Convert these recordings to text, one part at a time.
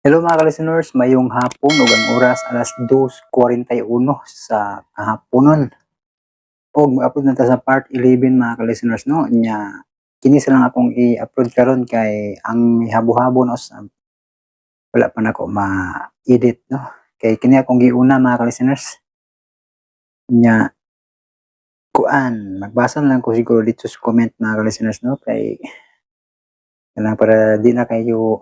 Hello mga ka-listeners, mayong hapon ug ang oras alas 2:41 sa kahaponon. Og mag-upload na ta sa part 11 mga ka-listeners, no. Nya kini sa lang akong i-upload karon kay ang habo-habo no sa wala pa nako ma-edit, no. Kay kini akong giuna mga ka-listeners. Nya kuan, magbasa na lang ko siguro dito sa comment mga ka-listeners, no, kay kanang para di na kayo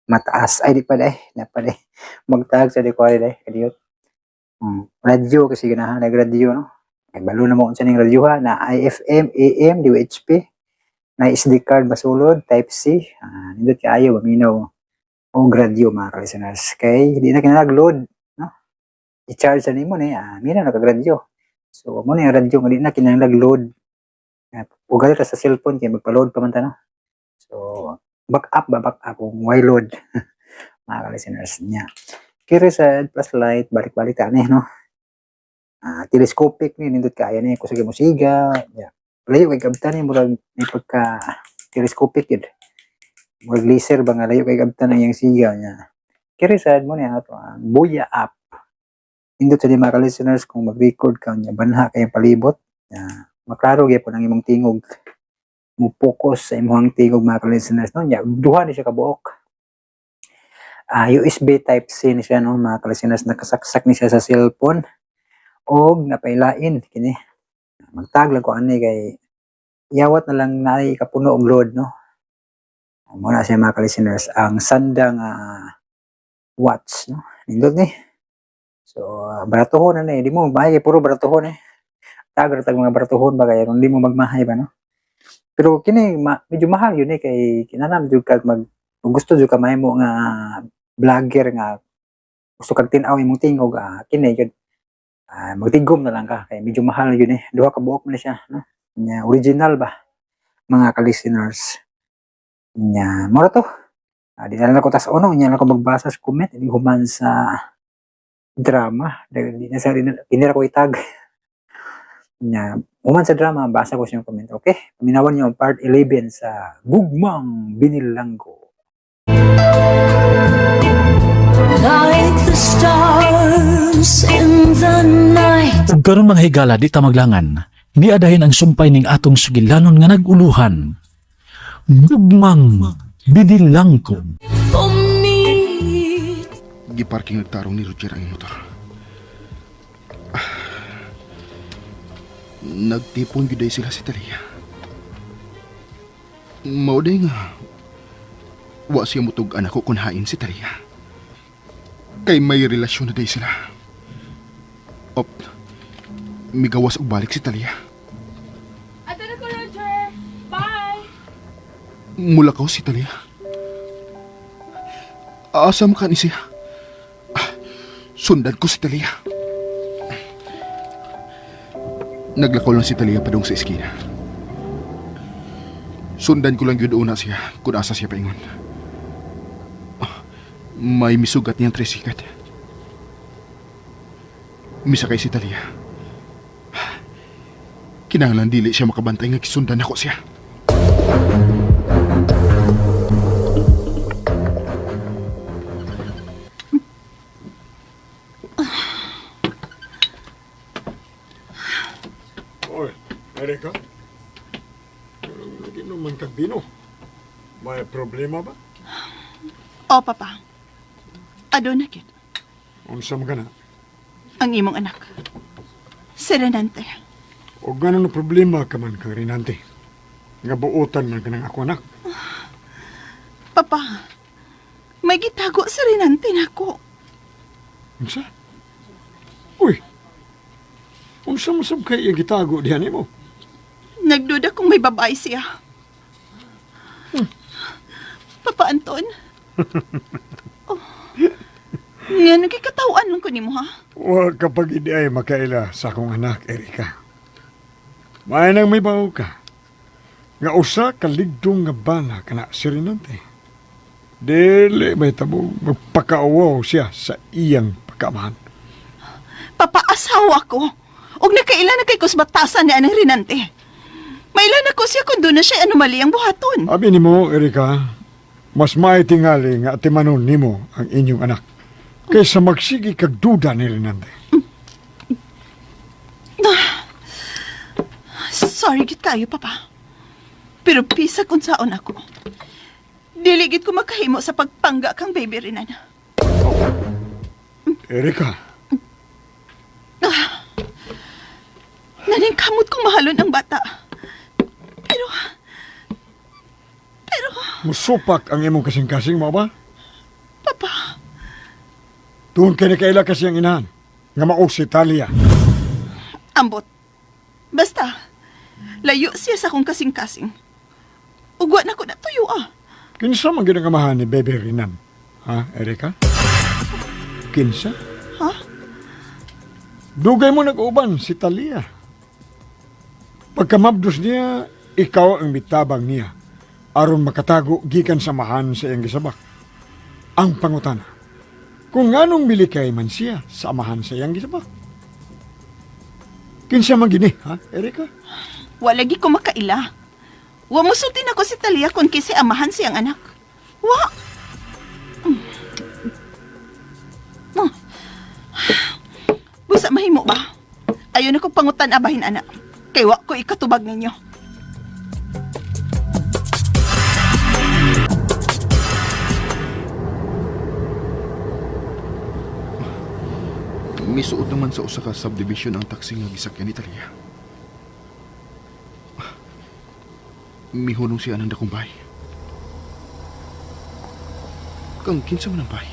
mataas ay di pa eh na pa eh magtag sa di ko ay kadiyot. Radyo kasi ganahan nagradyo, no, ay balo na mo unsa ning radyo ha na IFM, AM, DWHP na SD card basulod type C. Nindot kaayo maminaw og radyo mga ka-listeners kay di na kinahanglan load, no, i-charge sa nimo ni mina na kag radyo. So mo ni ang radyo nga di na kinahanglan load. Ugali ra sa cellphone kay magpa-load pa man ta, no. So back up ba, back up kung why load mga ka-listeners. Niya kiri sa plus light balik-balik ta ni, no. Telescopic ni, nindot kaya ni kusog mo siga. Yeah. Layo kay kabtan ni, murag may pagka telescopic yun, murag laser ba nga layo kay kabtan ang iyang siga. Niya kiri sad mo niya ato ang Boya app, nindot sa di mga ka-listeners kung mag-record ka niya banha kay palibot niya, maklaro gyapon ang imong tingog, mo focus sa imong tingog mga ka-listeners, no. Nya duha ni siya ka buok. USB type C ni siya, no, mga ka-listeners, nakasaksak ni siya sa cellphone og napailain kini. Magtag lang ko ani kay yawat na lang naay kapuno og load, no. Mo na siya mga ka-listeners ang sanda nga watch, no. Nindot ni. So baratuhon na ni, di mo mahay kay puro baratuhon eh. Tag ra tag mga baratuhon ba kay di mo magmahay ba, no. Pero kini medyo mahal yun eh kay kinahanglan jud kag mag kung gusto jud ka mahimo nga vlogger nga gusto kag tin-aw imong tingog, kini jud, magtigom na lang ka kay medyo mahal yun eh. Duha ka buok man na siya, no. Nya original ba mga ka-listeners. Nya mo ra to. Di na lang ko tas ono nya lang ko magbasa sa comment di human sa drama. Di na sa di na ko itag. Nya human sa drama basa ko siyang comment. Okay? Paminawan niyo ang part 11 sa Gugmang Binilanggo. Like the stars in the night. Ug karon mga higala, di ta maglangan. Niadahin ang sumpay ning atong sugilanon nga nag-uluhan. Gugmang Binilangko. For me. Giparking nagtarong ni Roger ang motor. Ah. Nagtipon gyud day sila si Talia. Mao day nga wa siya mutug anak ko kun hain si Talia. Kay may relasyon na day sila. Op, migawas og balik si Talia. Ato na ko, Roger. Bye! Mulakaw si Talia. Asa mo ka ni siya? Ah, sundan ko si Talia. Naglakaw lang si Talia padung sa eskina. Sundan ko lang yun una siya kung asa siya paingon. Ah, may misugat niyang tresikat. Misakay si Talia. Kinahanglan dili siya makabantay nga gisundan ako siya. Oy, Erika. Naginom man kag bino. May problema ba? O, papa. Aduna kit. Unsa man ka na? Ang imong anak. Si Renante. O gano'n na problema ka man kang Rinante? Nga buotan man ka ng ako anak. Papa, may gitago si Renante nako. Unsa? Uy! Unsa mo sab kay iyang gitago diyan nimo? Nagduda kung may babae siya. Papa Anton? Oh. Nga, nagkikatawan lang ko nimo ha? Wa kapag hindi ay makaila sa akong anak, Erika. May nang may bawo ka. Nga usa ka ligdong nga bana kana si Rinante. Dili may tabo magpakauwaw siya sa iyang pagkamahan. Papa, asawa ko. Og nakaila na kay kusbatasan ni anang Renante. Maila na ko siya kung doon na siya anomaly ang buhaton. Abi nimo, Erika, Mas maitingali nga atimanon nimo ang inyong anak kaysa magsigi kag duda ni Rinante. Sorry gid kayo, Papa. Pero pisa kung saon ako. Dili gid ko makahimo sa pagpangga kang baby Renan. Erika, Naning kamot kong mahalon ang bata. Pero, pero, musupak ang imong kasing-kasing mo ba? Papa, Doon kay nakaila kasi ang inahan nga mao si Talia. ambot. Basta, layo siya sa akong kasing-kasing. Ugwa na ko na tuyo ah. Kinsa man gid ang amahan ni Bebe Rinan? Ha, Erika? Kinsa? Ha? Dugay mo nag-uban si Talia. Pagkamabdos niya, ikaw ang mitabang niya aron makatago gikan sa mahan sa iyang gisabak. Ang pangutana, kung nganong milikay man siya sa amahan sa iyang gisabak. Kinsa man gini, ha, Erika? Wala gi ko makaila. Wa musulti na ko si Talia kung kisi amahan siyang anak. Wa! Mm. Ah. Busa mahimo ba? Ayon ako pangutan abahin anak. Kay wa ko ikatubag ninyo. Misuot naman sa usa ka subdivision ang taxi nga gisakyan ni Talia. Mihunong siya ng dakong bay. Kang kinsa man ang bay.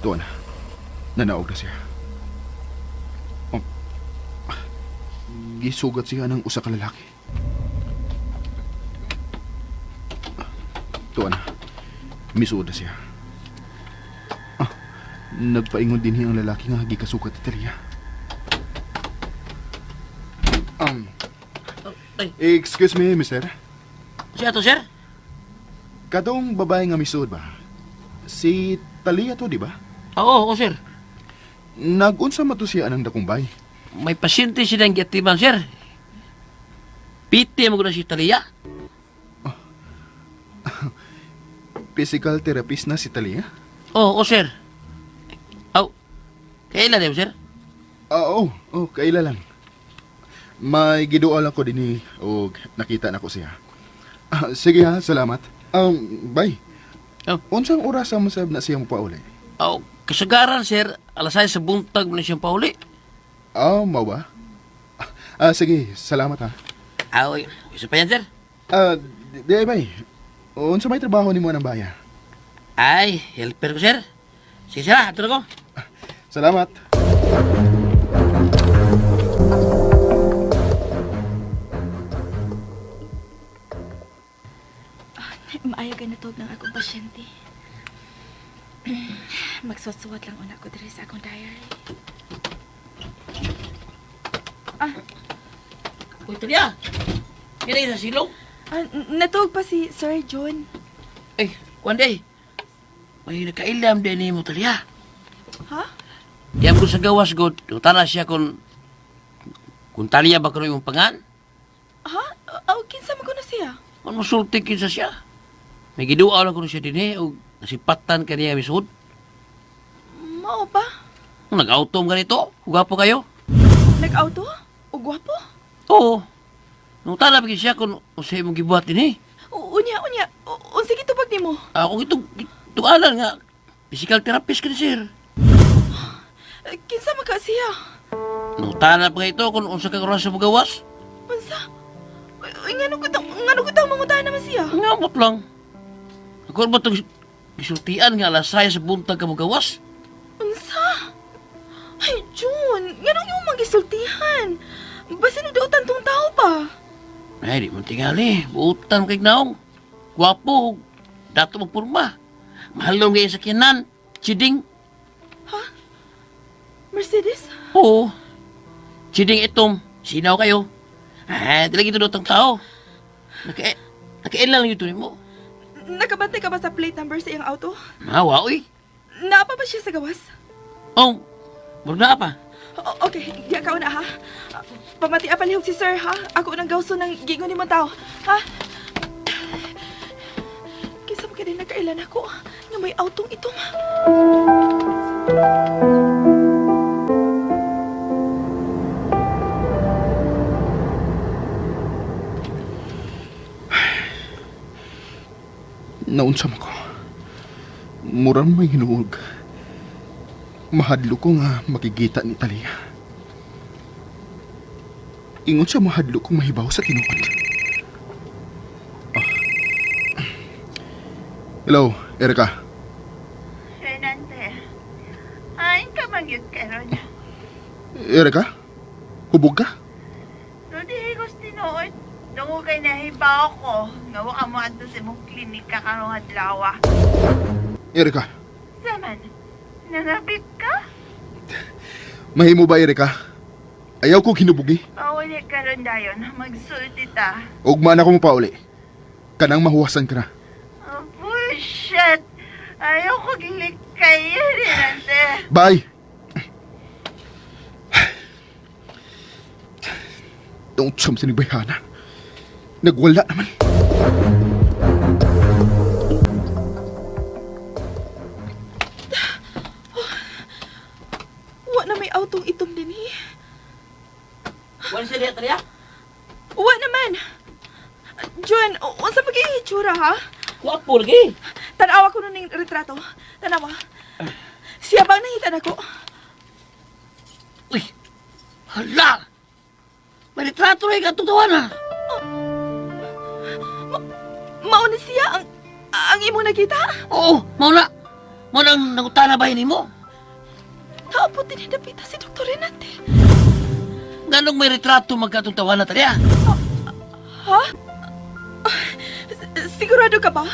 Tuwa na. Nanaog na siya. Oh. Gisugat siya ng usa ka lalaki. Tuwa na. Misuod na siya. Nagpaingon din ang lalaki nga gikasukat ni Talia. Um, Ay. Excuse me, mister. Siya to, sir? Katong babae nga misuod ba? Si Talia to, di ba? Oo, oo, sir. Nagunsa man to siya anang dakong bay. May pasyente silang giatiman, sir. Piti mo na si Talia. Physical therapist na si Talia? Oo, oo, sir. Aw, kailan yun, sir? Ah, oo, oh, kaila lang. May giduol ako dinhi og nakita na ko siya. Ah, sige ha, salamat. Bye. Oh. Unsang oras ang masab na siya mopauli? Aw, kasagaran, sir. Alas 6 sa buntag mo na siyang pauli. Ah, mao ba? Ah, sige, salamat ha. Aw, isa pa yan, sir. Ah, di ay bay. Unsa may trabaho nimo ng baya? Ay, helper ko, sir. Sige, sir, ah, ato na ko. Salamat. Maayo ka natog ng akong pasyente. Magsusuwat lang una ko diri sa akong diary. Uy, Talia. Kaya sa silong. Ah, natog pa si Sir John. Ay, kuwan day. May nakailam din ni mo, Talia. Ha? Diyan ko sa gawas, God. Utana siya kung Talia ba karoon yung pangan. Ha? Aw, kinsa man ko na siya? Ano musulti kinsa siya? May giduaw lang ko siya din eh, o nasipatan ka niya misud. Mao ba? Nag-auto mo ganito, hugapo kayo. Nag-auto? O gwapo? Oo. Nung talab siya kung unsay imong gibuhat din eh. Unya, unya. Unsa gitubag nimo? Ako itong tualan nga, physical therapist ka ni sir. Eh, kinsa man ka siya? Nung talab ka ito kung unsa ka oras sa mugawas, Unsa? Uy, ngano ko tang mangutahan naman siya? ngamot lang. Ako ba itong gisultian nga alas 6 sa buntag ka mugawas? Unsa? Ay, June, nganong imong magisultihan? Basin og dautan tong tao pa. Ay, di mo tingali. Buutan kay naong. Gwapo, dato magpurma. Mahalong kayo sa kinan. Chiding. Mercedes? Oo. Chiding itom. Sinaw kayo. Ah, talaga ito dotong tao. Naka, nakailan lang ito mo. Nakabantay ka ba sa plate number sa iyang auto? Mawa, uy. Naa pa ba siya sa gawas? Oh, murag na pa. Okay, diya ka una ha. Pamati palihog si sir ha. Ako nang gawso ng gingon ni tao. Ha? makaila nako nga may autong itom. Naunsa man ko. Murang may hinuog. Mahadlo ko nga makikita ni Talia. Ingon siya mahadlo kong mahibaw sa tinuod. Ah. Hello, Erika. Renante, ay ka man gyud karon. Erika? Hubog ka? No di higos tinuod. Tungo kay nahibaw ko nga wa ka mo adto sa imong klinika karong adlaw. Erika, Saman, nangabit ka? mahimo ba Erika? Ayaw ko hinubugi. Pauli karon dayon, magsulti ta. Ugma na ko mo pauli. Kanang mahuwasan ka na. Oh, bullshit! Ayaw ko gilikay, Renante. Bye! Don't sum sinigbayhana. Nagwala naman. Wa na may autong itom dinhi. Wala siya diha, Talia. Wa naman. John, unsa pa kay hitsura ha? Gwapo lagi. Tanawa ko nun ning retrato. Tanawa. Siya bang nangita nako? Uy! Hala! May litrato rin katong tawana. Mao na siya ang imong nakita? Oo, mao na. Mao nang nangutana ba nimo? Naabot din dapita si Dr. Renate. Nganong may retrato magkatong tawana, Talia? Ha? Sigurado ka ba?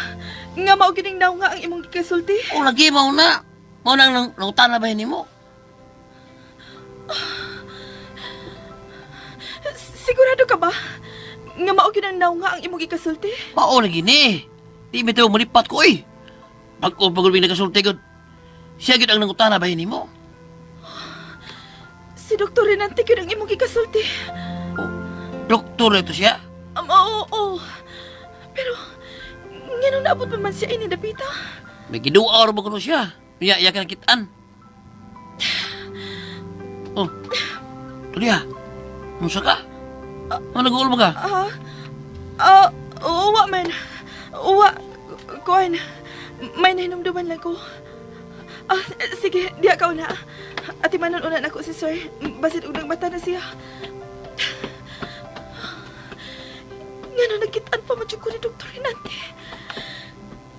Nga mao gining naw nga ang imong gikasulti? Oo, lagi mao na. Mao nang nangutana ba nimo? Sigurado ka ba? Nga mao gining naw nga ang imong gikasulti? Mao lagi ni. Di bitaw malipat ko eh. Bag-o pagod may nagasulti gud. Siya gid ang nangutana ba nimo? Si Dr. Renante gyud ang imong gikasulti. Doktor ito siya. Oo, oo. Pero ngano naabot pa man siya ini dapita? May giduaw ra ba kuno siya? Iya, iya ka nakitaan. Oh. Talia. Unsa ka? Ano nag-uul ba ka? Ah, ah, uwa man. Uwa, kuan. May nahinumduman lang ko. Ah, sige, diya ka una. Ati manon una nako si sir. Basit og nagbata na siya. Ngano nakitaan pa man jud ko ni Dr. Renante.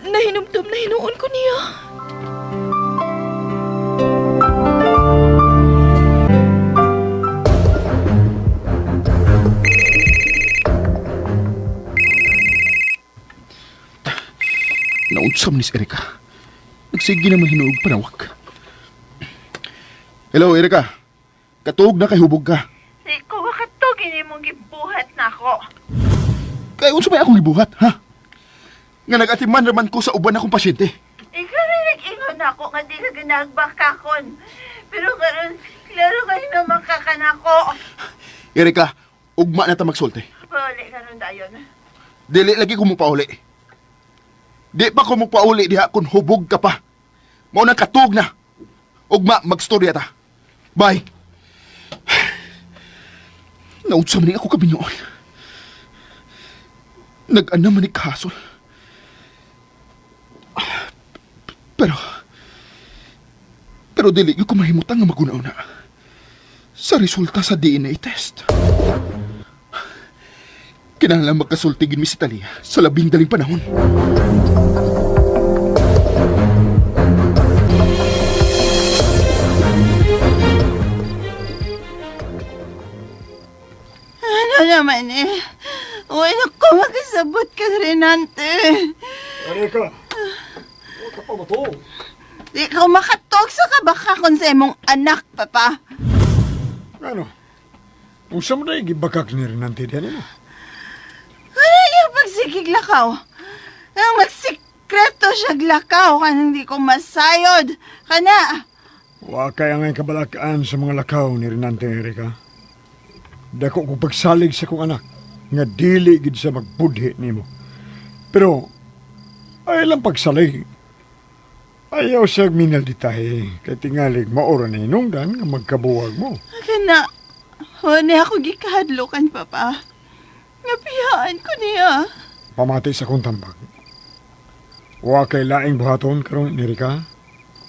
Nahinumdum na hinuon ko niya. Naunsa man ni si Erika. Nagsige naman hinuog panawag. Hello, Erika. Katuog na kay hubog ka. Di ko makatog imong gibuhat nako. Kay unsa may akong gibuhat, ha? Nga nag-atiman raman ko sa uban akong pasyente. Ikaw rin nag-ingon ako nga di ka ganagbakakon. Pero karon, klaro kayo na makakanako. Erika, ugma na ta magsulti. Pauli karon dayon. Dili lagi ko mo pauli. Di pa ko mo pauli diha kung hubog ka pa. Mao nang katuog na. Ugma, magstorya ta. Bye. Naunsa man ni ako kabinyoon. Nag-ana man ni kasol. Pero, pero dili gyud ko mahimutang nga magunaw na sa resulta sa DNA test. Kinahanglan magkasultigin mi si Talia sa labing daling panahon. Ano naman eh? Wala ko makasabot ka, Renante. Erika, huwag ka pa matuog. Di ka makatog sa kabakakon sa imong anak, Papa. Ano? Unsa mo na gibakak ni Renante diyan mo? Ano yung pagsigig lakaw? Ang magsikreto siya lakaw kanang di ko masayod. Kana, Wa kay ang kabalakaan sa mga lakaw ni Renante, Erika. Dako ko pagsalig sa kong anak nga dili gid sa magbudhi nimo. Pero Ay lang pagsalay. Ayaw siya minalditahe, kay tingalig maura na inungdan nga magkabuwag mo. Kana, wala ako gikahadlokan, Papa. Napiyaan ko niya. Pamati sa kong tambag. Wa kay laing buhaton karon ni Erika.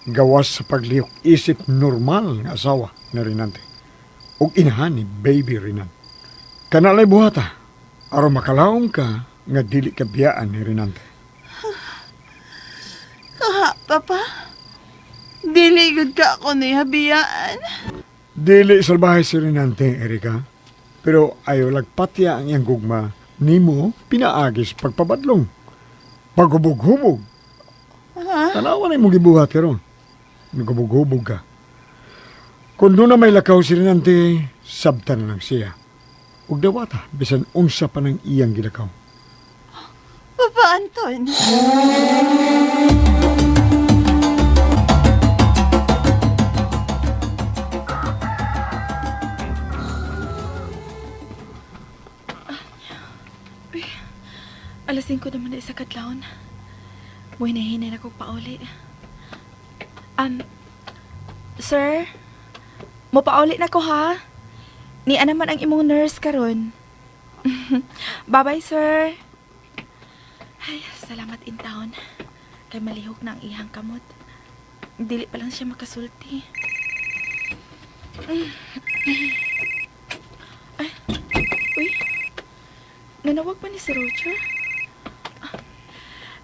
Gawas sa paglihok isip normal nga asawa ni Rinante. Ug inahan ni baby Rinan. Kanalay buhata. Aron makalaom ka nga dili ka biyaan ni Rinante. Kaha, Papa. Dili gud ka ako niya biyaan. Dili salbahe si Rinante, Erika. Pero ayaw lagpatya ang iyang gugma nimo pinaagis pagpabadlong. Paghubog-hubog. Ha? Tanawa na imong gibuhat karon. Nagubog-hubog ka. Kung doon na may lakaw si Rinante, sabta na lang siya. Ug dawata, bisan unsa pa ng iyang gilakaw. Papa Anton. Alas 5 naman na isa kadlawon. Muhinahinay na kong pauli. Sir, mo pauli na ko ha. Niya naman ang imong nurse karon. Bye-bye, sir. Ay, salamat in town. Kay malihok na ang iyang kamot. Dili pa lang siya makasulti. Ay, uy. Nanawag pa ni si Roger?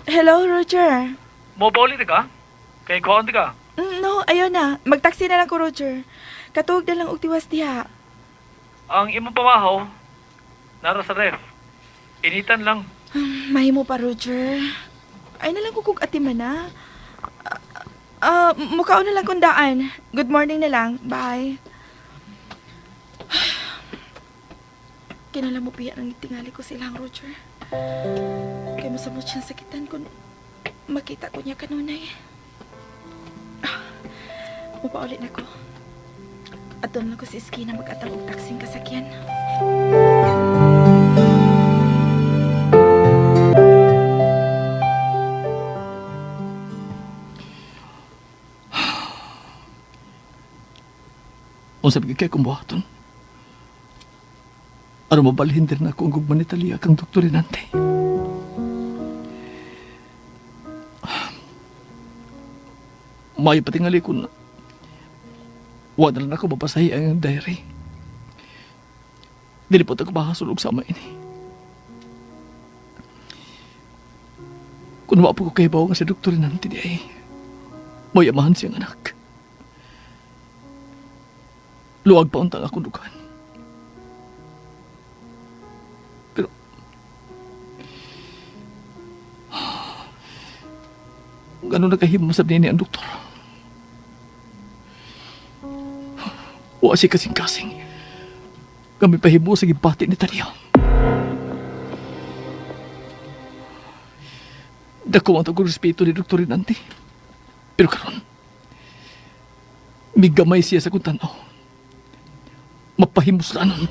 Hello, Roger. Mo ba ulit ka? Kay kuhaan ka? No, ayaw na. Magtaksi na lang ko, Roger. Katuog na lang og tiwas diha. Ang imong pamahaw, nara sa ref. Initan lang. Mahimo pa, Roger. Ay na lang ko kung atiman na. Mukhaon na lang kung daan. Good morning na lang. Bye. Kinala mo piya ang tingali ko silang, Roger. Kaya masamot siyang sakitan kung makita ko niya kanunay. Mapaulit na ko. At doon lang ko si Iskina mag-atang og taksing kasakyan. Unsa ba kay kong buhaton? Aron mabalhin din ako ang gugma ni Talia kang Dr. Rinante. Maayo patingali ko na. Wa na lang ako mabasahi ang diary. Dili po ako makasulog sa ama ini. Kung wa po ko kay nga si Dr. Rinante di ay, may amahan siyang anak. Luwag pa untang akong dughan. Pero ganun nakahimo sa nini ang doktor. Wa siya kasing-kasing. Kami pahimo sa gibati ni Talia. Dako ang tagong respeto ni Dr. Rinante. Pero karon, migamay siya sa kong tanaw. Mapahimuslanon.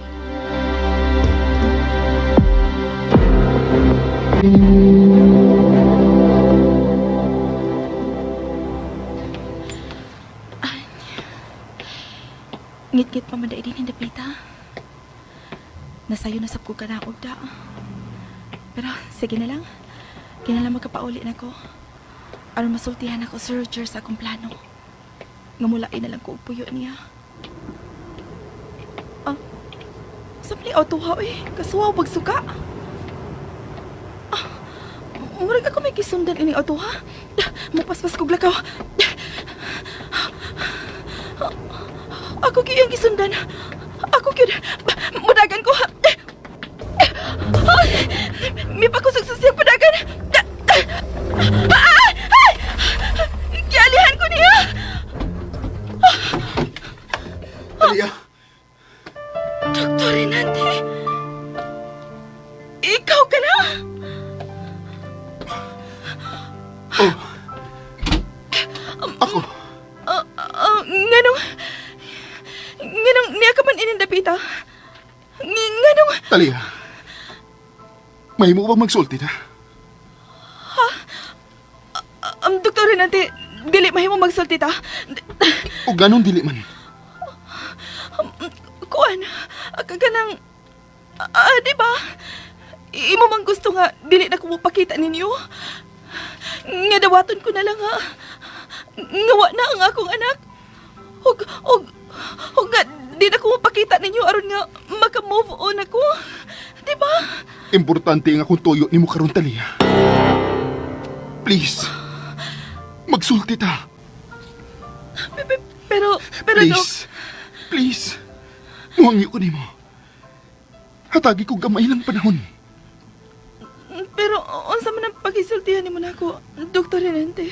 Ngit-ngit pa man din hindi pita. Nasayo na sab ko kanaog da. Pero sige na lang. Kinala magkapauli na ko. Aron masultihan ako si Roger sa akong plano. Nga mulain na lang ko og puyo niya. Ah, sa auto ha eh. Kasuwa pagsuka. Ah, murag ako may gisundan ining auto ha. Mupaspas kog lakaw. Ako gyud ang gisundan. Ako gyud. Mudagan ko. May pakusog sa siyang padagan. Gialihan ko niya. Talia! Dr. Rinante. Ikaw ka na? Oh! Ako! Nganong... Nganong niya ka man inindapita? Nganong... Talia! May mo bang magsulti ta? Doktor Renante, dili mahimo magsulti ta. O ganon dili man. Kuan, kanang, di ba? Imo man gusto nga, dili na ko mopakita ninyo. Nga dawaton ko na lang ha. Nga wa na ang akong anak. Og, og, og nga, di na ko mopakita ninyo aron nga maka-move on ako. Di ba? Importante nga kung tuyo nimo karon, Talia. Please. Magsulti ta. Pero, pero, Dok, Please. Please. Muhangyo ko nimo. Hatagi ko gamay lang panahon. Pero unsa man ang pagisultihan nimo nako, Dr. Renante?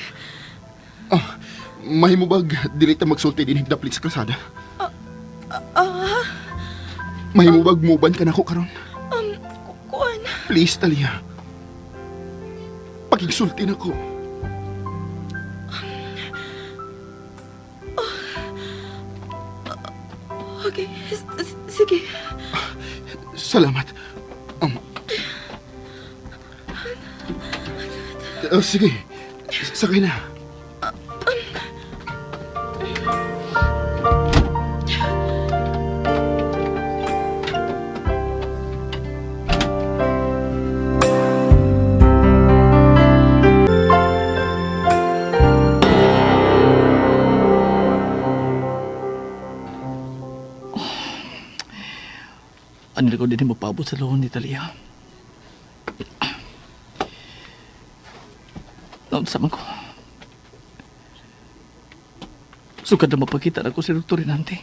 Ah, mahimo bag dili ta magsulti dinhi daplit sa kalsada. Ah, Mahimo bag muban ka nako karon. Kuan. Please, Talia. Pakigsulti nako. Okay, sige. Salamat. Sige. Sakay na. Ano ko din mapabot sa lohon ni Talia. Naunsa man ko. Sukad na mapakita na ko si Dr. Rinante.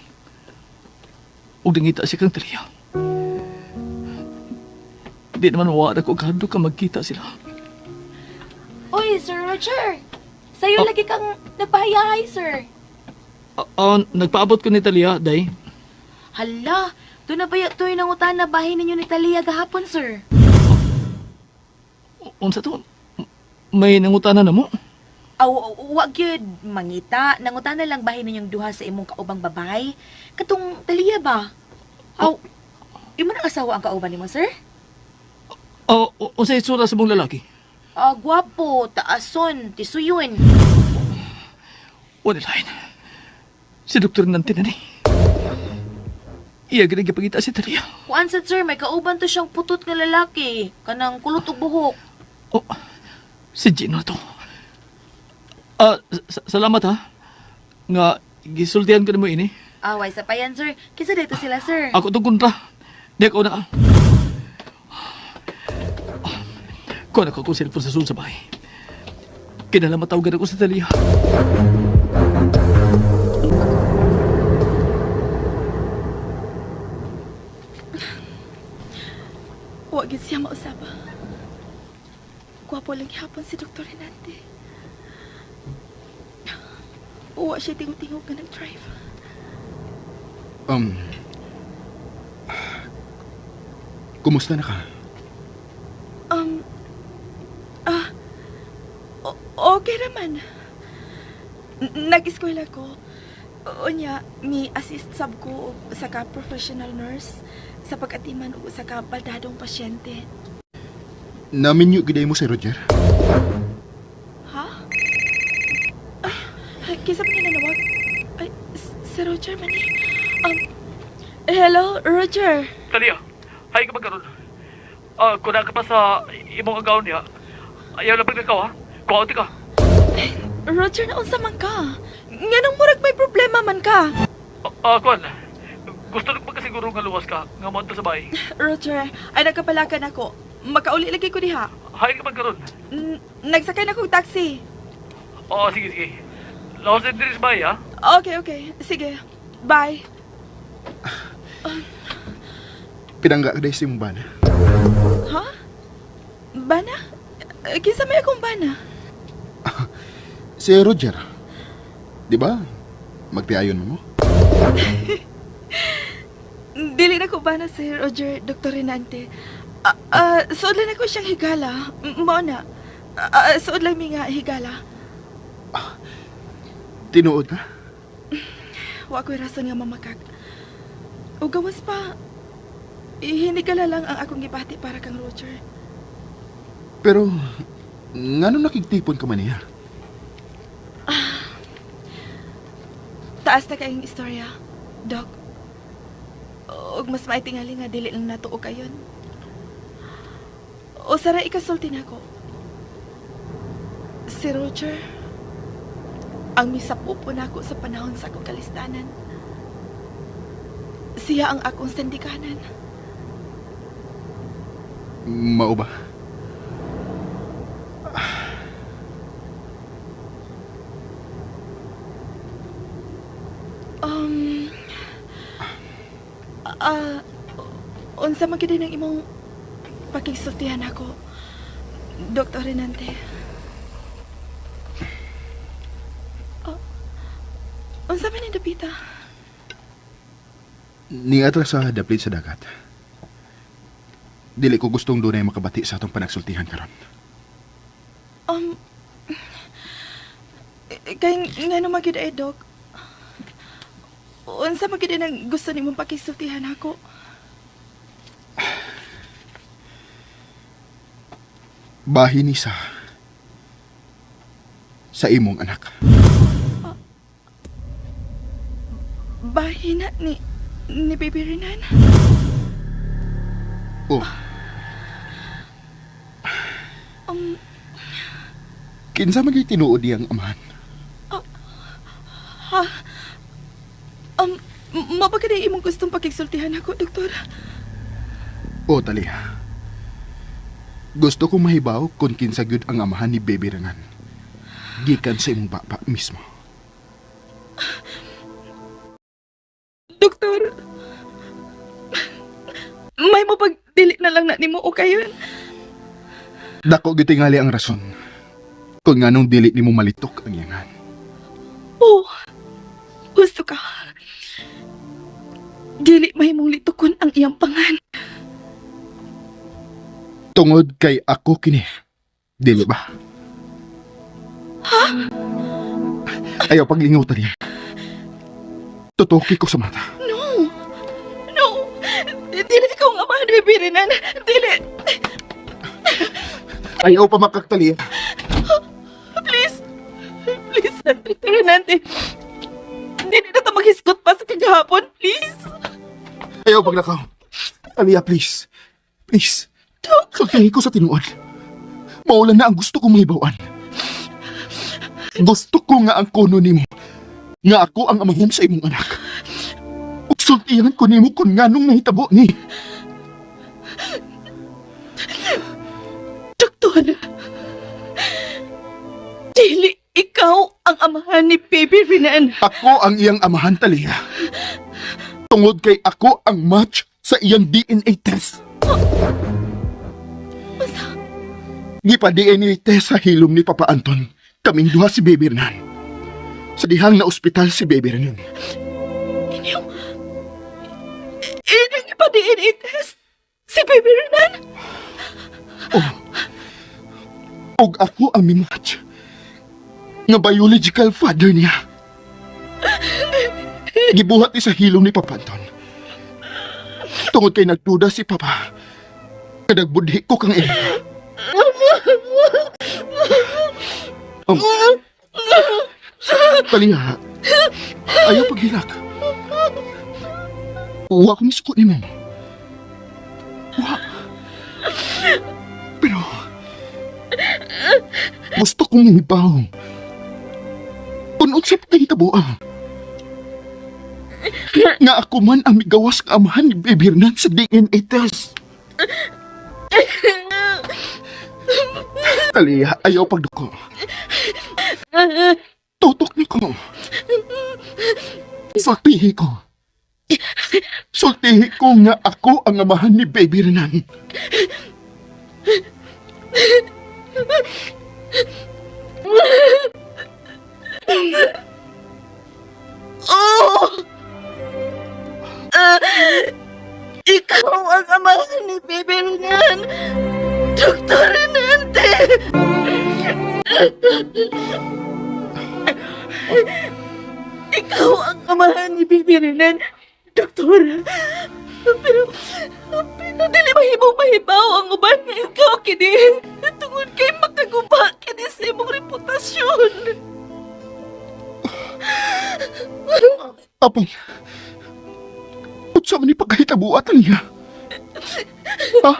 Ug nangita siya kang Talia. Di naman mawala ko kahadlok ka magkita sila. Uy, Sir Roger! Sa'yo Oh. lagi kang nagpahayahay, sir. Nagpaabot ko ni Talia, day. Hala, doon na ba yung nangutan na bahay ninyo ni Talia gahapon, sir? Unsa to? May nangutana na mo? Aw, wag yun, mangita. Nangutan na lang bahay ninyong duha sa imong kaubang babae. Katong Talia ba? Aw, imo nang asawa ang kauban nimo, sir? Oh, unsa itsura sa mong lalaki? Ah, gwapo, taason, tisuyon. Wala lain. Si Dr. Nante na ni. Iya gani gipangita si Talia. Kuan sad, sir, may kauban to siyang putot nga lalaki. Kanang kulot og buhok. Oh, si Gino to. Salamat ha. Nga gisultihan ko nimo ini. Away sa payan, sir. Kinsa dito sila, sir? Ako tong kontra. Di ako na. Kuha na ko akong cellphone sa sulod sa bahay. Kinala matawagan ako sa Talia. Wa gid siya mausaba. Gwapo lang gihapon si Dr. Renante. Wa siya tingog-tingog nga nag-drive. Kumusta na ka? Um, ah, okay naman. Nag-eskwela ko. Unya, mi assist sab ko og usa ka professional nurse sa pag-atiman og usa ka baldadong pasyente. Naminyo giday mo si Roger. Ha? Ay, kinsa pa niya nanawag? Ay, si Roger man eh. Hello, Roger. Talia, hay ka ba karon? Kuna ka pa sa imong agaw niya. Ayaw lang paglakaw ha. Kuha ka. Roger, naunsa man ka? Nganong murag may problema man ka? Kuan. Gusto ko pagkasiguro nga luwas ka nga moadto sa bahay. Roger, ay nagkapalakan ako. Makauli lagi ko diha. Hay ka ba karon? Nagsakay na kong taxi. Oo, sige sige. Lawas na diri sa bahay ha. Okay, okay. Sige. Bye. Pinangga ka day sa imong bana. Ha? Bana? Kinsa may akong bana? Si Roger. Di ba? Magtiayon mo mo? Dili na ko bana si Roger, Dr. Renante. Suod lang ako siyang higala. Mao na. Suod lang mi nga higala. Tinuod ka? Wa ko'y rason nga mamakak. O gawas pa, hinigala lang ang akong gibati para kang Roger. Pero, ngano nakigtipon ka man niya? Taas na kayong istorya, Dok. Og mas maitingali nga dili lang nato og kayon. O sara ikasulti nako. Si Roger, ang misapupo nako sa panahon sa akong kalistanan. Siya ang akong sandikanan. Mao ba? Um, ah, unsa man gyud ang imong pakigsultihan ako, Dr. Renante? Oh, unsa man ni dapita? Niadra sa daplit sa dagat. Dili ko gustong dunay makabati sa atong panagsultihan karon. Kay ngano man gyud ay, Dok? Unsa man gyud ang gusto nimong pakigsultihan ako? Bahin ni sa imong anak. Bahin na ni Baby Renan? Oh, kinsa man gyud tinuod niyang amahan? Ha? Mao ba kani imong gustong pakigsultihan ako, Doktor? O Talia. Gusto kong mahibaw kung kinsa gyud ang amahan ni Baby Renan. Gikan sa imong baba mismo. Doktor, may mo pagdili na lang na nimo o kayon. Dako gyud tingali ang rason kung nganong dili nimo malitok ang iyangan. Oh, gusto ka. Dili may mong litukon ang iyang pangan. Tungod kay ako kini. Dili ba? Ha? Ayaw pag-ingutan niya. Tutuki ko sa mata. No! No! Dili ikaw nga amahan, Baby Renan. Dili! Ayaw pa makaktaliya. Please! Please, Dr. Renante. Dili na ta maghisgot pa sa kagahapon, please. Ayaw paglakaw. Talia, please. Please. Sultihin ko sa tinuod. Maulan na ang gusto kong mahibawan. Gusto ko nga ang kuno nimo. Nga ako ang amahan sa imong anak. Ug sultihan ko nimo kung nganong nahitabo ni. Doktor! Dili ikaw ang amahan ni Baby Renan. Ako ang iyang amahan, Talia. Tungod kay ako ang match sa iyang DNA test. Basta, Gipa DNA test sa hilom ni Papa Anton. Kaming duha si Baby Renan. Sa dihang na ospital si Baby Renan. inyo... Inyo pa DNA test? Si Baby Renan? Og ako ang mimatch nga biological father niya. Gibuhat ni sa hilom ni Papa Anton. Tungod kay nagduda si Papa, kadagbudhi ko kang Erika. Talia, ayaw paghilak. Wa ko misuko ni mo. Wa. Pero, gusto kong hibaw. Kung unsa pa kahitabo ah. Nga ako man ang migawas nga amahan ni Baby Hernan sa DNA test. Talia, ayaw pagduko. Tutok ni ko. Sultihi ko. Sultihi ko nga ako ang amahan ni Baby Renan. Oh! Ah, ikaw ang amahan ni Baby Renan! Dr. Renante! Ikaw ang amahan ni Baby Renan, Doktor. Pero, pero dili mahimong mahibaw ang uban nga ikaw kini. Tungod kay makaguba kini sa imong reputasyon. Apan, unsa man ni pagkahitabo, Talia? Ha?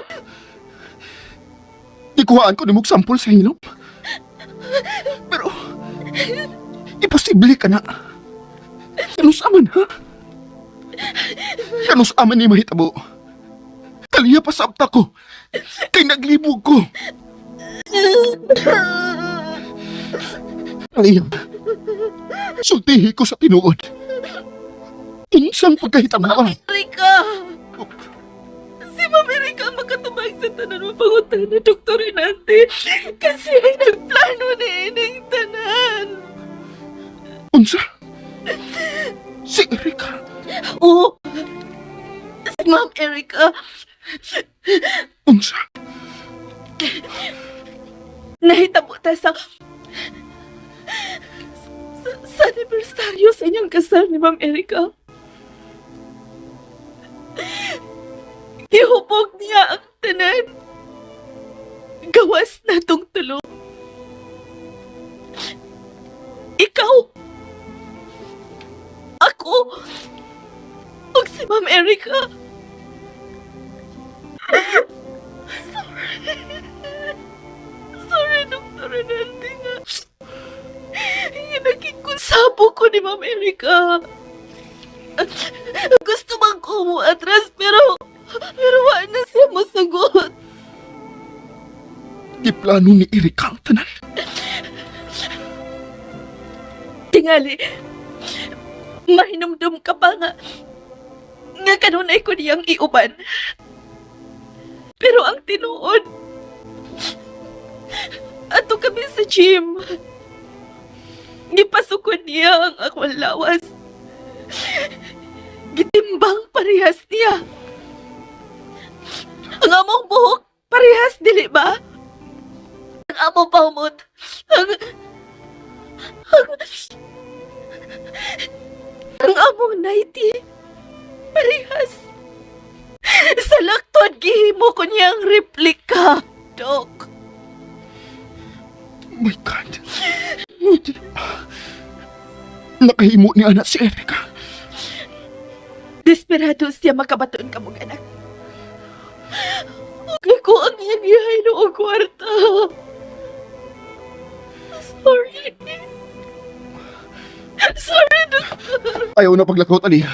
Gikuhaan ko nimog sample sa hilom. Pero, imposible kana. Kanus-a man, ha? Kanus-a man ni mahitabo? Talia, pasabta ko. Kay naglibog ko. Talia, sultihi ko sa tinuod. Unsang pagkahitabo? Erika! Si Ma'am Erika ang makatubag sa tanan mo pangutana, Dr. Renante. Kasi ay nagplano ni ining tanan. Unsa? Si Erika. Oo. Si Ma'am Erika. Unsa? Nahitabo ta sa anibersaryo sa inyong kasal ni Ma'am Erika. Gihubog niya ang tanan. Gawas na tong tulo. Ikaw. Ako. Ug si Ma'am Erika. Sorry. Sorry, Dr. Renante nga. Naging konsabo ko ni Ma'am Erika. Gusto man ko mo atras pero wa na siya mosugot. Giplano ni Erika ang tanan. Tingali, mahinumdum ka pa nga kanunay ko niyang iuban. Pero ang tinuod, ato kami sa gym. Gipasukod niya ang akong lawas. Gitimbang parehas niya. Ang among buhok, parehas, dili ba? Ang among pahumot, ang among nightie, parehas. Sa laktod, gihimo ko niyang replika, Dok. My God. Nakahimo ni anak si Erika. Desperado siya makabaton ka mong anak. Huwag ko ang iyang gihaylo og kwarta. Sorry. Sorry, Doktor. Ayaw na paglakaw, Talia.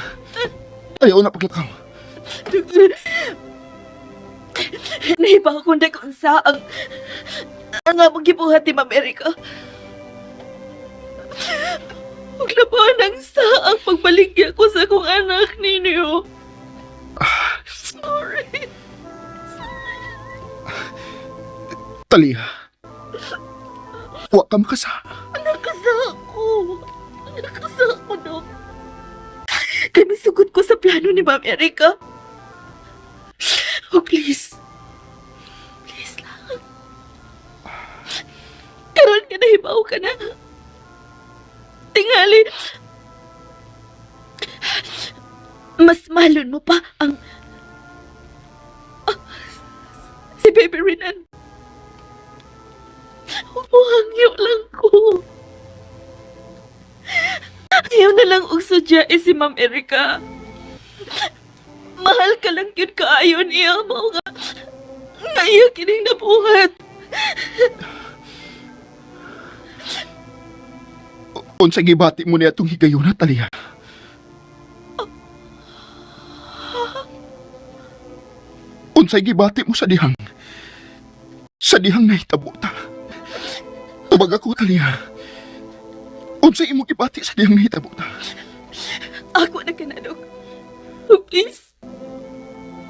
Ayaw na paglakaw. Doktor. Nahiba akong nagunsa ang among gibuhat ni Ma'am Erika. Ug labahan ang sa ang pagbaligya ko sa akong anak ninyo. Sorry. Talia. Wa ka makasa. Nakasa ako. Nakasa ako, Dok. Kay misugot ko sa plano ni Ma'am Erika. Oh, please. Please lang. Karon ka nahibaw ka na. Tingali. Mas mahalon mo pa ang si Baby Renan. Umuhangyo lang ko. Ayaw na lang og sudya eh si Ma'am Erika. Mahal ka lang yun kaayo niya mo nga iya kining nabuhat. Unsa gibati mo niya itong higayuna, Talia? Unsay gibati mo sa dihang? Sa dihang nahitabo ta. Tubag ako, Talia. Unsay imong gibati sa dihang nahitabo ta? Ako na kanadok. Oh, please.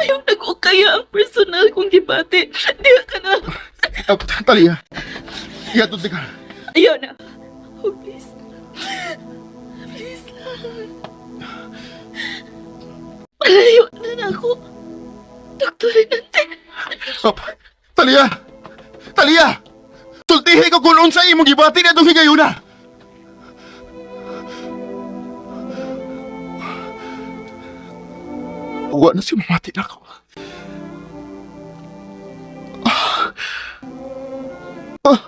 Ayaw na ko kaya ang personal kong gibati. Diya ka na. Ah, Talia. Ihatod ka. Ayaw na. Oh, please. Please lang. Malayo na na ako. Doktor Renante. Stop. Talia! Talia! Sultihi ko kung unsay imong gibati na itong higayuna. Wa na si mamati na ako. Ah. Ah.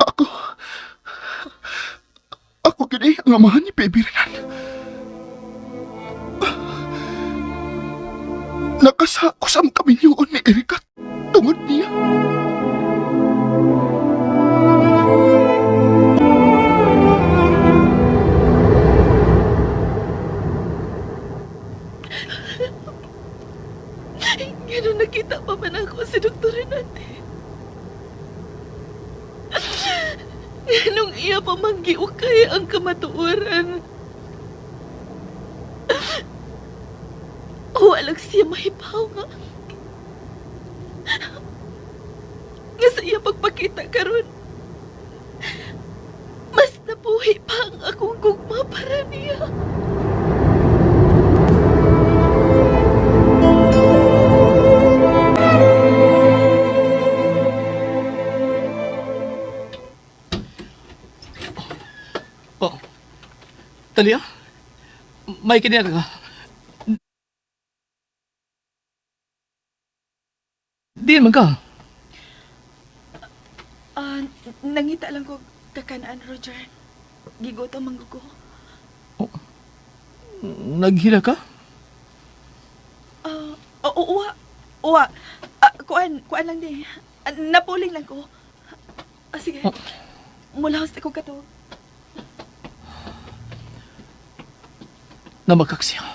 Ako. Ako gyud. di ang amahan ni Baby Renan. Nakasako sa kaminyoon ni Erika tungod niya. Ganun nakita pa man ako si Dr. Renate. Nung iya pa manggiukay ang kamatuoran. Walang siya mahibaw nga. Nga sa iya pagpakita karon. Mas nabuhi pa ang akong gugma para niya. Oh. Talia? May kiniya ka? Diin man ka. Nangita lang ko kakanaan, Roger. Gigoto manggugo. Naghila ka? Oo, uwa. Uwa. Kuan, kuan lang di. Napuling lang ko. Sige. Oh. Mulahos ako kato. Namakak siya.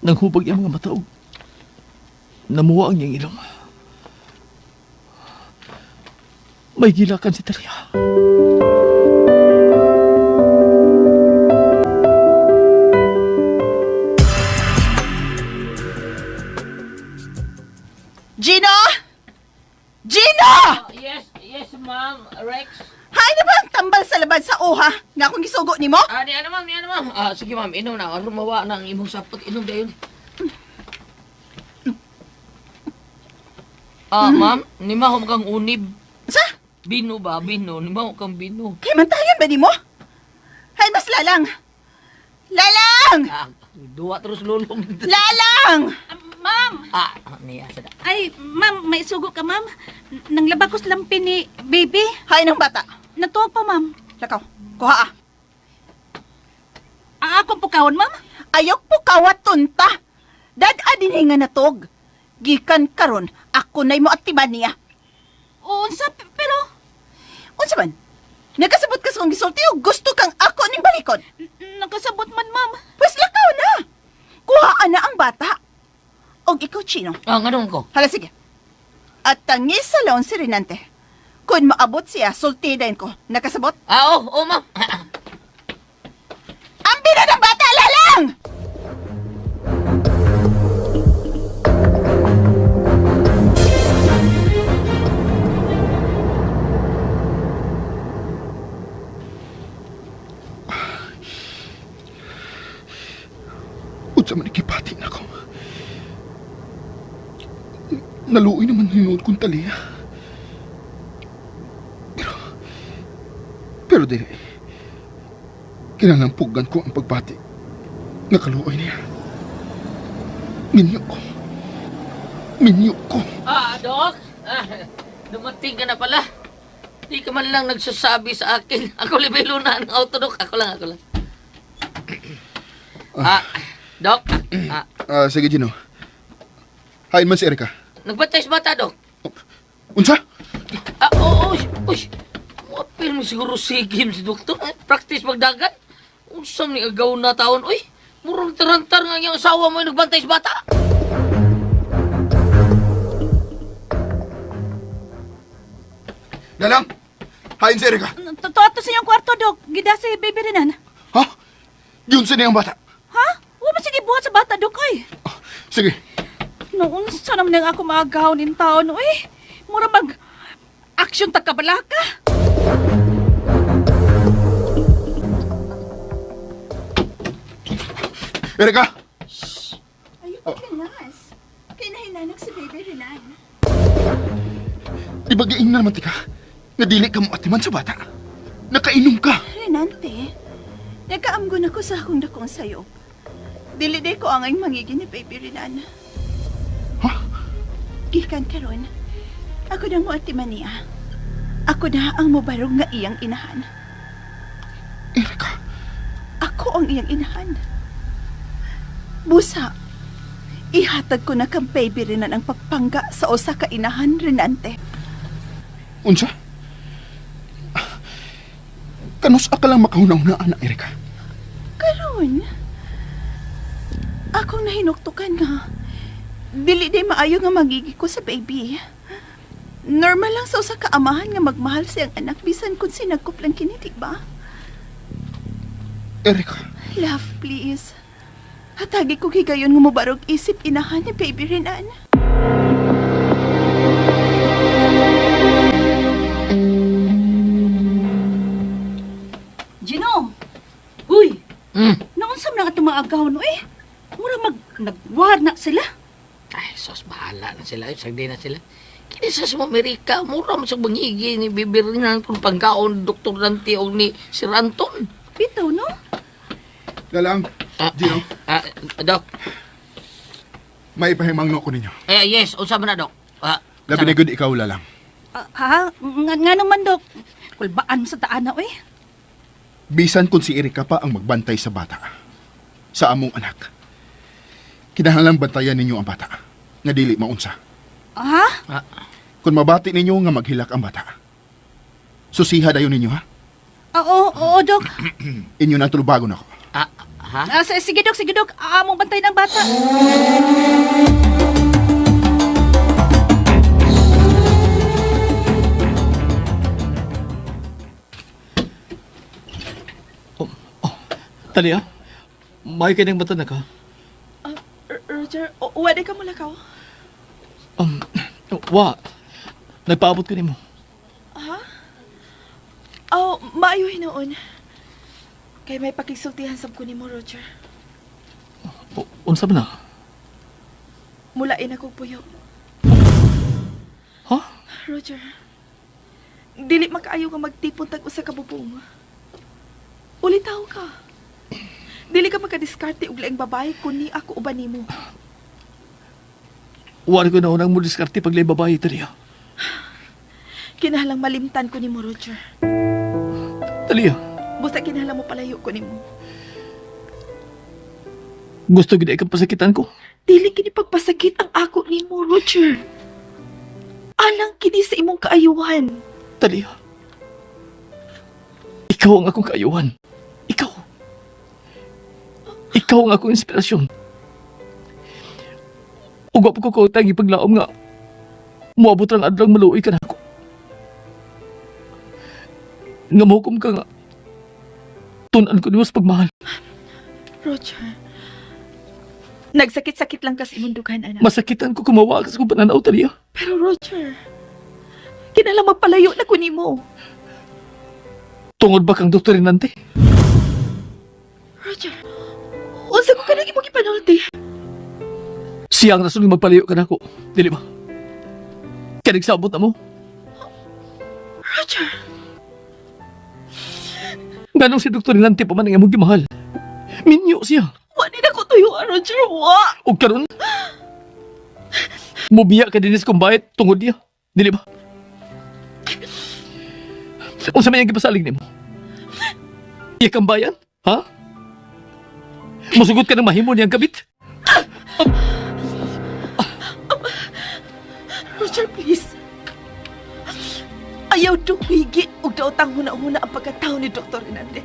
Nanghubag iyang mga mata og namuwa ang iyang ilong. May gilakan si Talia. Gino! Gino! Yes, yes ma'am, Rex. Hay na ba ang tambal sa labad sa uha nga akong gisugo nimo? Ni ano ma'am, ni ano ma'am. Sige ma'am, inom na. Aron mawa na ang imong sapot, inom dayon. Ma'am, nima ko kang unib. Sa? Bino ba? Bino. Nima ko kang bino. Kay mantayan ba nimo? Hay mas lalang. Lalang! Duwa terus lulong. Lalang! Ma'am! Niya sada. Ay, ma'am, may sugo ka, ma'am. Nanglaba ko sa lampi ni baby. Hay ng bata. Natuwag pa, ma'am. Lakaw, kuha ah. Ang akong pukawon, ma'am. Ayok po kawat tunta. Dad-a din nga natog. Gikan karon, ako na'y mo atiman niya. Unsa, pero... Unsa man? Nagkasabot ka sa kong gisulti o gusto kang ako ning balikon? Nakasabot man, ma'am. Pwes lakaw na. Kuhaan na ang bata. Og ikaw, Chino. Nganong ko? Hala, sige. At tangis sa laon si Renante. Kung maabot siya, sulti din ko. Nakasabot? Oo, oh, ma'am. Ang bina ng bata, lalang! Unsa man ikipati na ko. Naluoy naman hinuod kong Talia. Pero dili. Kinalampugan ko ang pagbati. Nakaluoy niya. Minyo ko. Minyo ko. Doc. Dumating ka na pala. Di ka man lang nagsasabi sa akin. Ako libelo na ang auto, Doc. Ako lang, ako lang. Doc. Sige, Gino. Hain man si Erika. Nagbantay sa bata, Doc. Unsa? Oo, uy, uy. Apil mo siguro si Kim si Doktor. Practice magdagan. Unsa ni agaw na taon, uy. Murong tarantar nga iyang asawa mo yung nagbantay sa bata. Dalang! Hain si Erika. Totoo sa iyong kwarto, Dok. Gida si baby Renan. Ha? Yun sa niyang bata. Ha? Huwag mo sige buhat sa bata, Dok, oy. Sige. Noon, sana man ako maagaw nin taon, oy. Mura mag... Action ta kabalaka. Erika! Ayoko oh. Kay nahinanag si baby Renan. Di ba giing na naman tika? Nadili ka mo atiman sa bata. Nakainom ka. Renante, nagkaamgon ako sa akong dakong sayop. Dili day ko angay mangigin ni baby Renan. Ha? Gikan karon, ako na mo atiman niya. Ako na ang mubarog nga iyang inahan. Ako ang iyang inahan. Busa, ihatag ko na kang baby Renan ang pagpangga sa usa ka inahan, Renante. Unsa? Kanus ka lang makahuna-huna, anak Erika. Karon, akong nahinuktukan nga. Dili day maayo nga magigi ko sa baby. Normal lang sa usa ka amahan nga magmahal sa iyang anak bisan kung sinagkop lang kini, di ba? Erika, Love, please. Hatagi ko higayon nga mobarog isip inahan ni baby Renan. Gino! Uy! Mm. Naunsa man ang atong mga agawon, uy? Mura mag nagwar na sila. Ay, sos, bahala na sila. Sagdi na sila. Kini sa mo, Amerika, mura mo sa bangigi ni Bibirinan kung pangkaon, Dr. Dante o ni Sir Anton. Bitaw, no? Lalang, Ah, Gino, ah, Dok. may ipahimangno ko ninyo. Eh, yes, unsa man na, Dok? Ah, Labi na gud ikaw, Lalang. Ah, ha? Nga naman, Dok. Kulbaan sa taan na, uy. Bisan kung si Erika pa ang magbantay sa bata. Sa among anak. Kinahanglan bantayan ninyo ang bata. Nga dili maunsa. Ha? Kung mabati ninyo nga maghilak ang bata. Susiha dayon ninyo ha. Ah, Oo, oo, Dok. Inyo na tulubagon ako. Ah, ha? Ah, sige, Dok, sige, Dok. Among bantay ng bata. Talia, may ka ng mata na ka. Ah, Roger, wala ka mula ka. Wa, nagpaabot ko nimo. Ha? Oh, maayo hinuon. Kay may pakigsultihan sab ko nimo, Roger. Unsa man na? Mulain ako puyo. Ha? Roger, dili makaayo nga magtipon tag usa ka bubong. Ulitaw ka. Dili ka makadiskarte og laing babae kun ni ako uban nimo. Wa ko na unang mo diskarte pag babae, Talia. Kinahanglang malimtan ko nimo, Roger. Talia, Busa kinahanglan mo palayo ko nimo. gusto gid kang pasakitan ko. Dili kini pagpasakit ang ako nimo, Roger. Alang kini sa imong kaayuhan. Talia, ikaw ang akong kaayuhan. Ikaw. Ikaw ang akong inspirasyon. Ug wa pa ko kautang ipaglaom nga moabot ang adlaw maluoy ka nako. Nga mohukom ka nga tun-an ko nimo sa pagmahal. Roger. Nagsakit-sakit lang kas imong dughan, anak. Masakitan ko kumawa sa kong pananaw, Talia. Pero Roger, kinahanglan magpalayo na ko nimo. Tungod ba kang Dr. Rinante? Roger, unsa ko kanang imong gipanulti? Siya ang rason nga magpalayo ka nako. Dili ba? Kaya nagsabot na mo. Roger, Ganong si Dr. Rinante pa man ang imong gimahal. Minyo siya. wa ni na ko tuyo, Roger, wa. Og karon mubiya ka dinis kung bayit tungod niya. Dili ba? Unsa may ang gipasalig nimo? Iya kang bayan? Ha? Musugot ka ng mahimo niyang kabit? Roger, please. Ayaw duwigi og daotang huna-huna ang pagkatao ni Dr. Renante.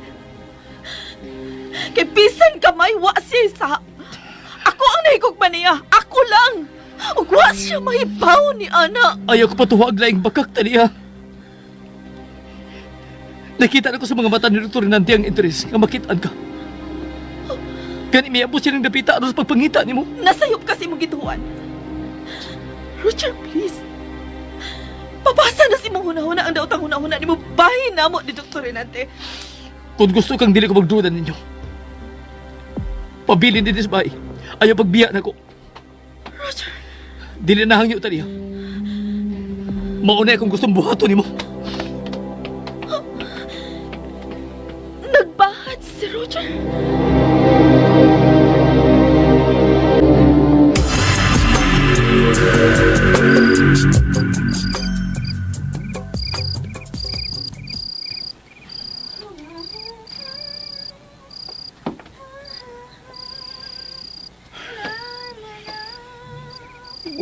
Kay bisan kamay, wa siya isa. Ako ang nahigugma niya. Ako lang. Ug wa siya mahibaw ni ana. Ayaw ko patuwag laing bakak, Talia. Nakita na ko sa mga mata ni Dr. Rinante ang interes nga makitaan ka. Gani miabot siya ng dapita aron sa pagpangita nimo. Nasayop kasi mong gituan. Roger, please. Pabasa na si mong huna-huna ang daotang huna-huna ni mo. Bahin na mo ni Dr. Renante. Kung gusto kang dili ko magduda ninyo. Pabilin din sa bahay. Ayaw pagbiya na ko. Roger, Dili na hangyo, Talia. Mauna akong gustong buhaton nimo. nagbahat si Roger.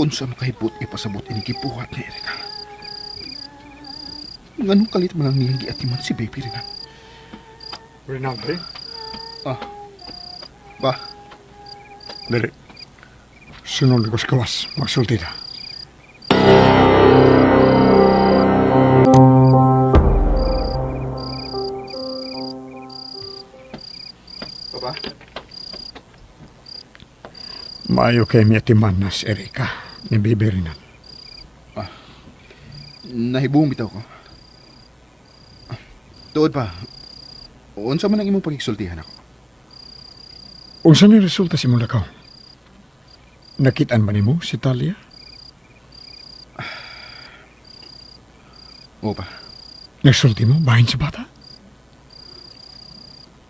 Unsa makahibot ipasabot ini gibuhat ni Erika. Nganong kalit man lang niyang giatiman si baby Renan? Rinaldi? Ah. Ba? Dili. Sunod ko sa kawas. Magsulti ta. Papa? Maayo kay miatiman na si Erika ni Bibi Renan. Ah. Nahibong bitaw ko. Ah, tuod pa. Unsa man ang imong pagigsultihan ako? Unsa ni resulta si imong lakaw? Nakitaan ba nimo si Talia? Oo pa. Nagsulti mo bahin sa bata?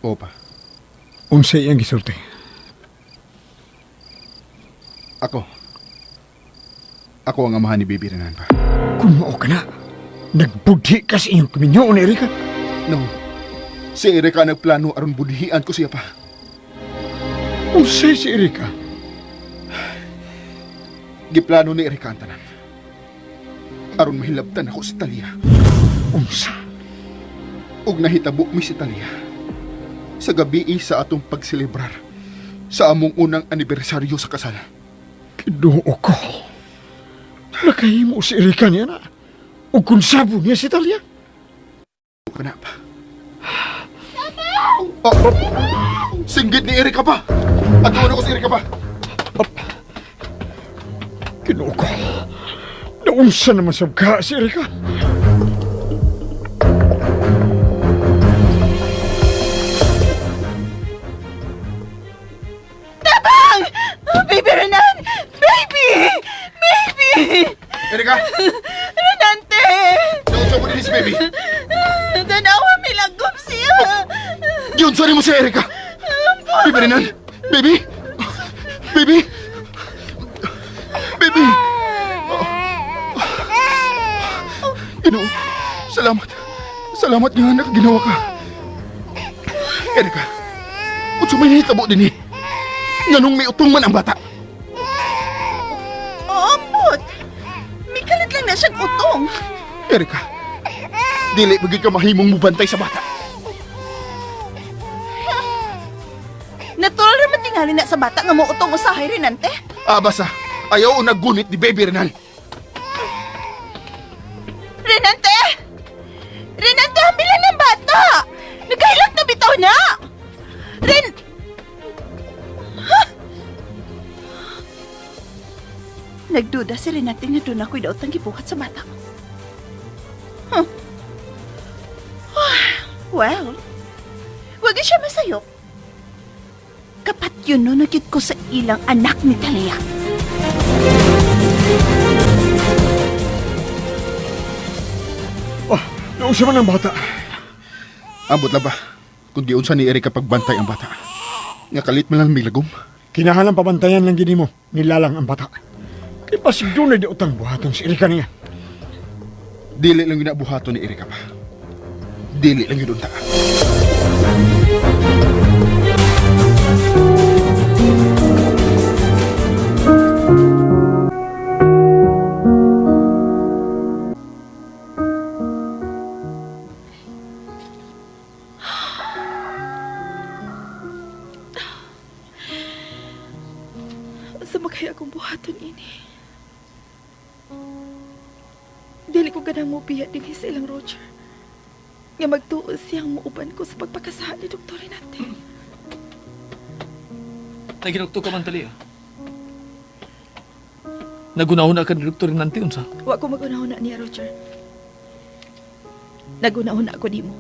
Oo pa. Unsa iyang gisulti? Ako. Ako ang amahan ni Baby Renan pa. Kung mao ka na, nagbudhi ka sa iyong kaminyoon, Erika. No. Si Erika nagplano aron budhian ko siya pa. Unsay si Erika? Giplano ni Erika ang tanan. Aron mahilabtan ako si Talia. Unsa? Ug nahitabo mi si Talia. Sa gabi sa atong pagselebrar sa among unang anibersaryo sa kasal. Kinuo ko. Nakahimo si Erika niya na. Ug konsabo niya si Talia. Kana pa. Oh, oh. Singgit ni Erika pa. At ko si Erika pa. Kinuo ko. Naunsa naman sa ka si Erika. Tabang! Baby Renan! Baby! Baby! Erika! Renante! Naunsa mo din si baby? Tanawa, milagom siya! Giunsa nimo si Erika! Baby Renan! Baby! Baby! Baby! Ginoo, salamat. Salamat nga anak, ginawa ka. Erika, unsa may nahitabo dinhi? Nganong may utong man ang bata? Ambot! Mikalit lang na siyang utong. Erika, dili ba gyud ka mahimong mubantay sa bata? Natural raman tingali na sa bata nga moutong usahay, Renante. Ah, basta, ayaw o naggunit ni Baby Renan. Renante! Renante, hambilan ng bata! Nagkahilak na bitaw na! Ren... Huh? Nagduda si Renante nga doon ako'y daot ang gibuhat sa bata. Huh. Well, wag siya masayop. Kapat yun no, nagkit ko sa ilang anak ni Talia. Oh, naunsa man ang bata. Ambot lang ba? Kung giunsa ni Erika pagbantay ang bata. Nga kalit man lang milagom. Kinahalang pabantayan lang gini mo, nilalang ang bata. Kay basig doon na di utang buhaton si Erika niya. Dili lang ginabuhaton ni Erika pa. Dili lang yun unta. Unsa man kaya akong buhaton ini? Dili ko ganang mobiya dinhi sa ilang Roger. Nga magtuo siyang muuban ko sa pagpakasahan ni Dr. Renate. Naginukto ka man, Talia. Nagunahon na ka ni Dr. Renante, unsa? Wa ko magunahon na niya, Roger. Nagunahon na ako nimo.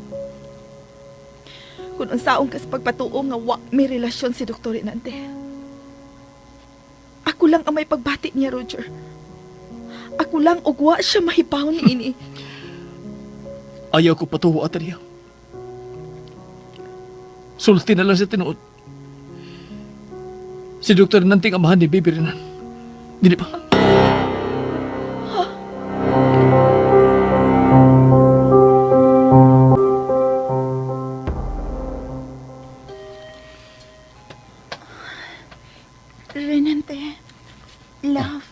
Kung unsaon ka sa pagpatuo nga wa may relasyon si Dr. Renante. Ako lang ang may pagbati niya, Roger. Ako lang og wa siya mahibaw ni ini. Ayaw ko patuwa, Talia. Sulti na lang sa tinuod. Si Dr. Renante ang amahan ni Baby Renan. Dili ba? Renante, love.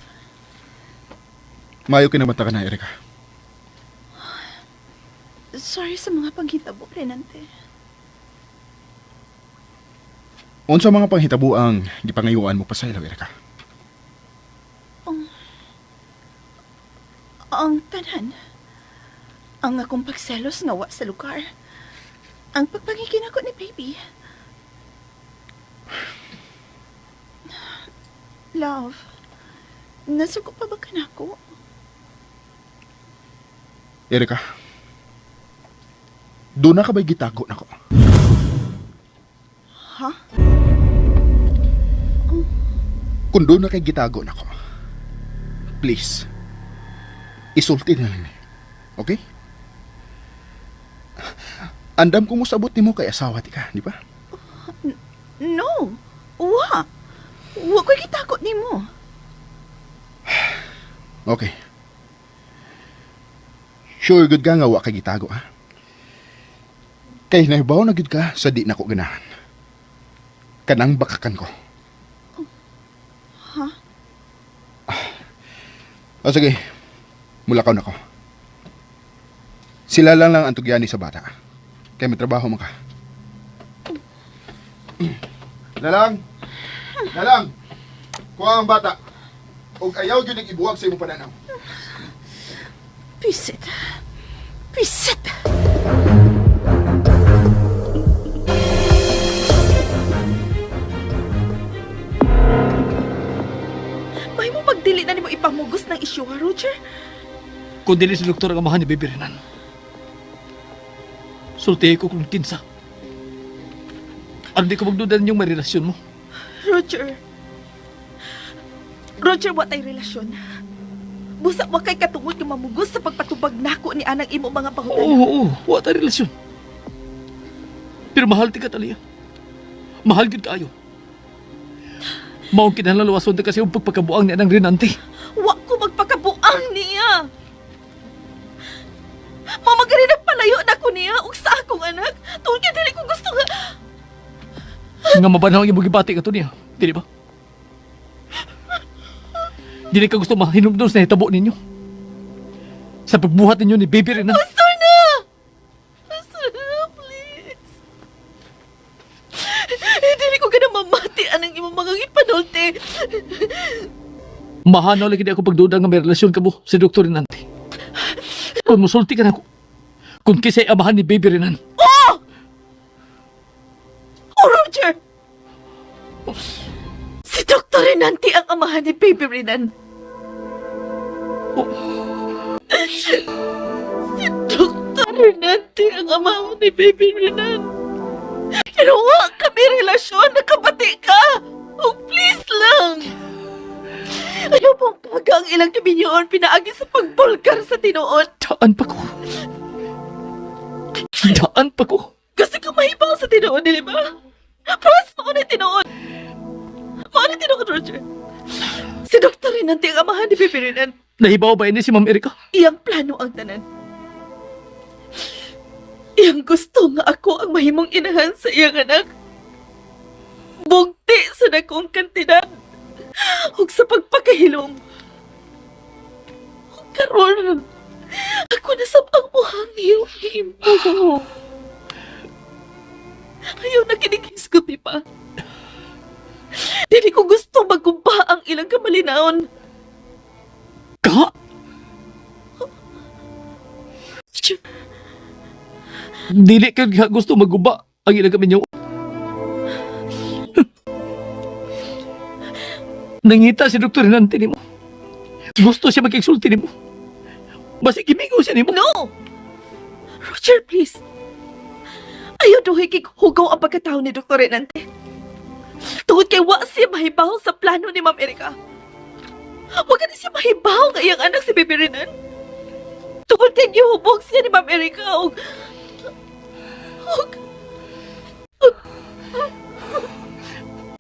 Mayo kinamata ka na, Erika. Sorry sa mga panghitabo, Renante. Unsa mga panghitabo ang gipangayuan mo pasaylo, Erika? Ang tanan. Ang akong pagselos nga wa sa lugar. Ang pagpangigin ako ni baby. Love, nasuko pa ba ka nako? Erika, doon na ka ba'y gitago nako? Ha? Kung doon na kay gitago nako, please, isulti na lang ni. Okay? Andam ko mosabot nimo kay asawa ti ka, di ba? No. Wa. Wa ko'y gitago nimo. Okay. Sure good ka nga wa kay gitago ha. Kay nahibaw na gud ka sa di nako ganahan. Kanang bakakan ko. Ha? O sige, mulakaw na ko. Sila lang lang ang tugyani sa bata. Kay may trabaho man ka. Lalang! Lalang! Kuha ang bata. Og ayaw gyud ibuwag sa imong pananaw. Pisit. Pisit. May mo pagdili na nimo ipamugos ng isyu ha, Roger? Kung dili si doktor ang amahan ni Baby Renan. Sultihi ko kung kinsa. Ano di ko magduda ninyong may relasyon mo? Roger. Roger, wa tay relasyon. Busa wa kay katungod nga mamugos sa pagpatubag nako ni anang imo mga Oo, pangutana. oo, wa tay relasyon. Pero mahal ti ka, Talia. Mahal gyud kaayo. Maong kinahanglan luwason ta kasi ang pagpakabuang ni anang Renante. Wa ko magpakabuang niya. Mamagari nagpalayo na ko niya ug sa akong anak. Tungod kay dili ko gusto nga. Nga mabanaw ang imong gibati ka to niya. Dili ba? Dili ka gusto mahinumdum sa nahitabo ninyo. Sa pagbuhat ninyo ni Baby Renan. Gusto na! Gusto na, please. Dili ko gana mamati anang imong mga gipanulti. Mahanaw lagi di ako pagduda nga may relasyon ka mo si Dr. Renante. Kung musulti ka na ako, kung kisa'y amahan ni Baby Renan, Oh! Oh, Roger! Si Dr. Renante ang amahan ni Baby Renan. Si Dr. Renante ang amahan ni Baby Renan. Pero wa kami relasyon, nakabati ka! Oh, please lang! Ayaw pong kaga ang ilang kaminyoon pinaagi sa pagbulgar sa tinuod. daan pa ko. Daan pa ko. Gusto ko mahibaw sa tinuod, di ba? Promise mo na tinuod. Mao na tinuod, Roger. Si Dr. Rinante ang amahan ni Bibi Renan. Nahibaw ba ini si Ma'am Erika? Iyang plano ang tanan. Iyang gusto nga ako ang mahimong inahan sa iyang anak. Bugti sa dakong kantidad. Ug sa pagpakahilom. Ug karon, ako na sab ang muhangyo imo. Ayaw na kinigisgot ni pa. Dili ko gusto magkumpa ang ilang kamalinaon. Ka? Dili ka gusto maguba ang ilang kami niyo. Nangita si Dr. Renante nimo. Gusto siya magkiksulti nimo. Basi gimigo siya nimo. No! Roger, please. Ayaw duhi kig hugaw ang pagkatao ni Dr. Renante. Tungod kay wa siya mahibaw sa plano ni Ma'am Erika. Wa gani siya mahibaw nga iyang anak si Baby Renan. Tungod kay gihubog siya ni Ma'am Erika og og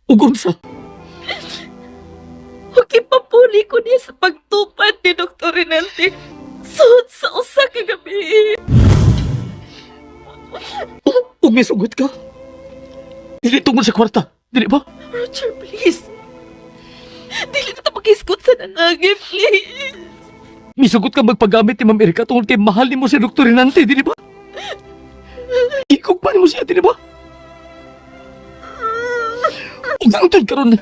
Ug unsa? og ipapuli ko niya sa pagtupad ni Dr. Renante. Sud sa usa ka gabi. Ug misugot ka. Dili tungod sa kwarta. Dili ba? Roger, please. Dili na ta makisgot sa nangagi, please. Misugot ka magpagamit ni Ma'am Erika tungod kay mahal nimo si Dr. Renante, di ba? Ikog pa nimo siya, di ba? Ug hangtod karon,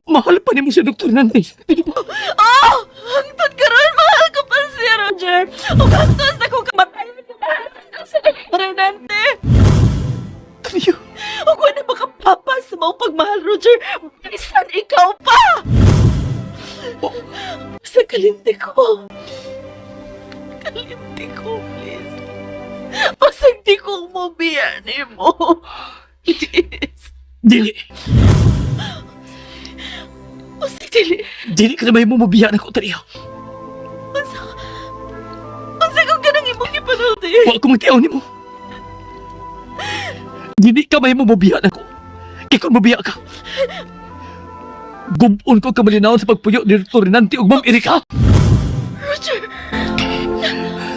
mahal pa nimo si Dr. Renante, di ba? Oh! Hangtod karon mahal ko pa si Roger. Ug hangtod sa akong kamatayon, mahal ko si Renante. Talia. Ug wala makapapa sa maong pagmahal, Roger. Bisan ikaw pa! Sa kalinti ko. Kalinti ko, please. Pasag di ko umubiya ni mo. Please. Dili. Pasag dili. Dili ka na may mumubiya na ko, Talia. Unsa? Unsa kung ganang imong ipanulti? Wa ko magtiaw nimo. Dili ka may mumubiya na ko. Kay kung mubiya ka, gubon ko kamalinaon sa pagpuyo ni Dr. Renante ug Ma'am Erika. Roger!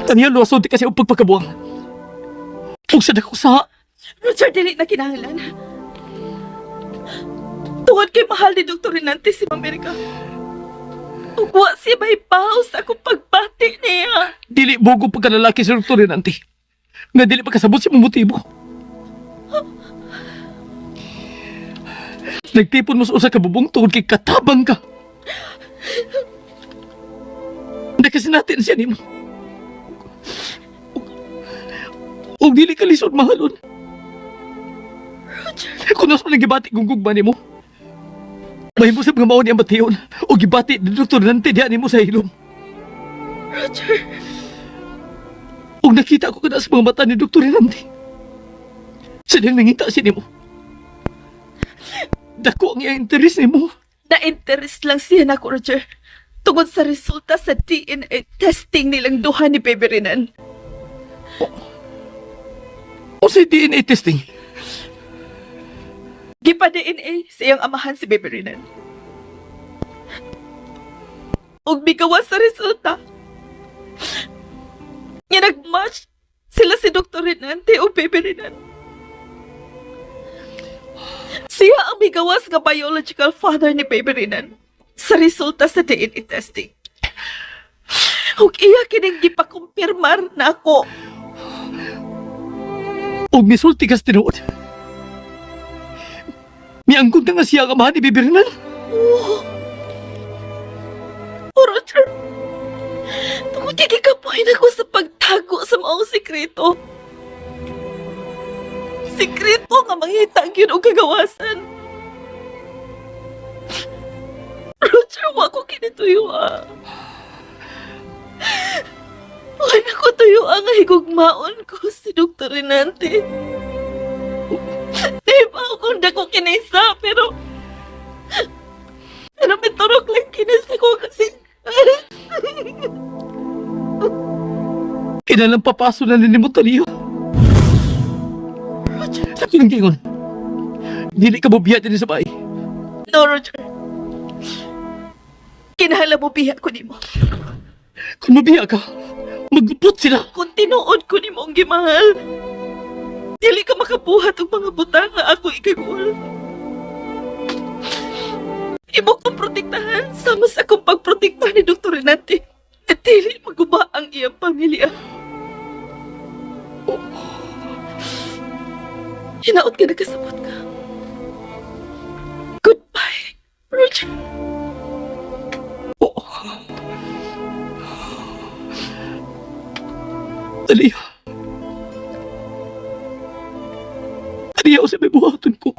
Taniya, luwason di kasi ang pagpakabuang. Ug sa dako sa Roger, dili na kinahanglan. Tungod kay mahal ni Dr. Renante si Ma'am Erika. Ug wa siya may sa akong pagbati niya. Dili bugo pagkalalaki si Dr. Renante. Nga dili pagkasabot sa imong motibo. Nagtipon mo sa usa ka bubong tungod kay katabang ka. Nakasin natin siya nimo. Ug dili ka lisod mahalon. Roger. Kung nasa nang gibati kong gugma nimo. Mahimo sa mga maon ang bation o gibati ni Dr. Nante diha nimo sa hilom. Roger. Ug nakita ko kada sa mga mata ni Dr. Nante. Silang nangita siya nimo. Dako ang iyang interes nimo. Na-interest lang siya nako, Roger. Tungod sa resulta sa DNA testing nilang duha ni Baby Renan. O sa DNA testing. Gipa-DNA sa iyang amahan si Baby Renan. Ug bigawas sa resulta. Nga nag-match sila si Dr. Renante o Baby Renan. Siya ang bigawas nga biological father ni Baby Renan sa resulta sa DNA testing. Ug iya kining gipakumpirmar na ako. Og misulti kas tinuod. Miangkon ka nga siya ang amahan ni Bibi Renan. Oh. Oh, Roger. Tungkol kay gikapoy na ko sa pagtago sa maong sikreto. Sikreto nga mangita gyud og kagawasan. Roger, wa ko kinituyo ah. Wala ko tuyo ang higugmaon ko si Dr. Renante. Di ba akong dako kinisa, pero pero may turok lang kinis ako kasi Kinalang papaso na nini mo taliyo. Sa kinang gingon. Dili ka bubiya din sa bahay. No, Roger. Kinahanglan mo biya ko nimo. Kung mabiya ka, magupot sila. Kung tinuod ko nimo ang gimahal, dili ka makabuhat og mga butang nga ako ikagul. Imo kong protektahan sama sa akong pagprotekta ni Dr. Renate. At dili maguba ang iyang pamilya. Hinaot ka nakasabot ka. Goodbye, Roger. Oo. Talia. Talia, sa may buhaton ko.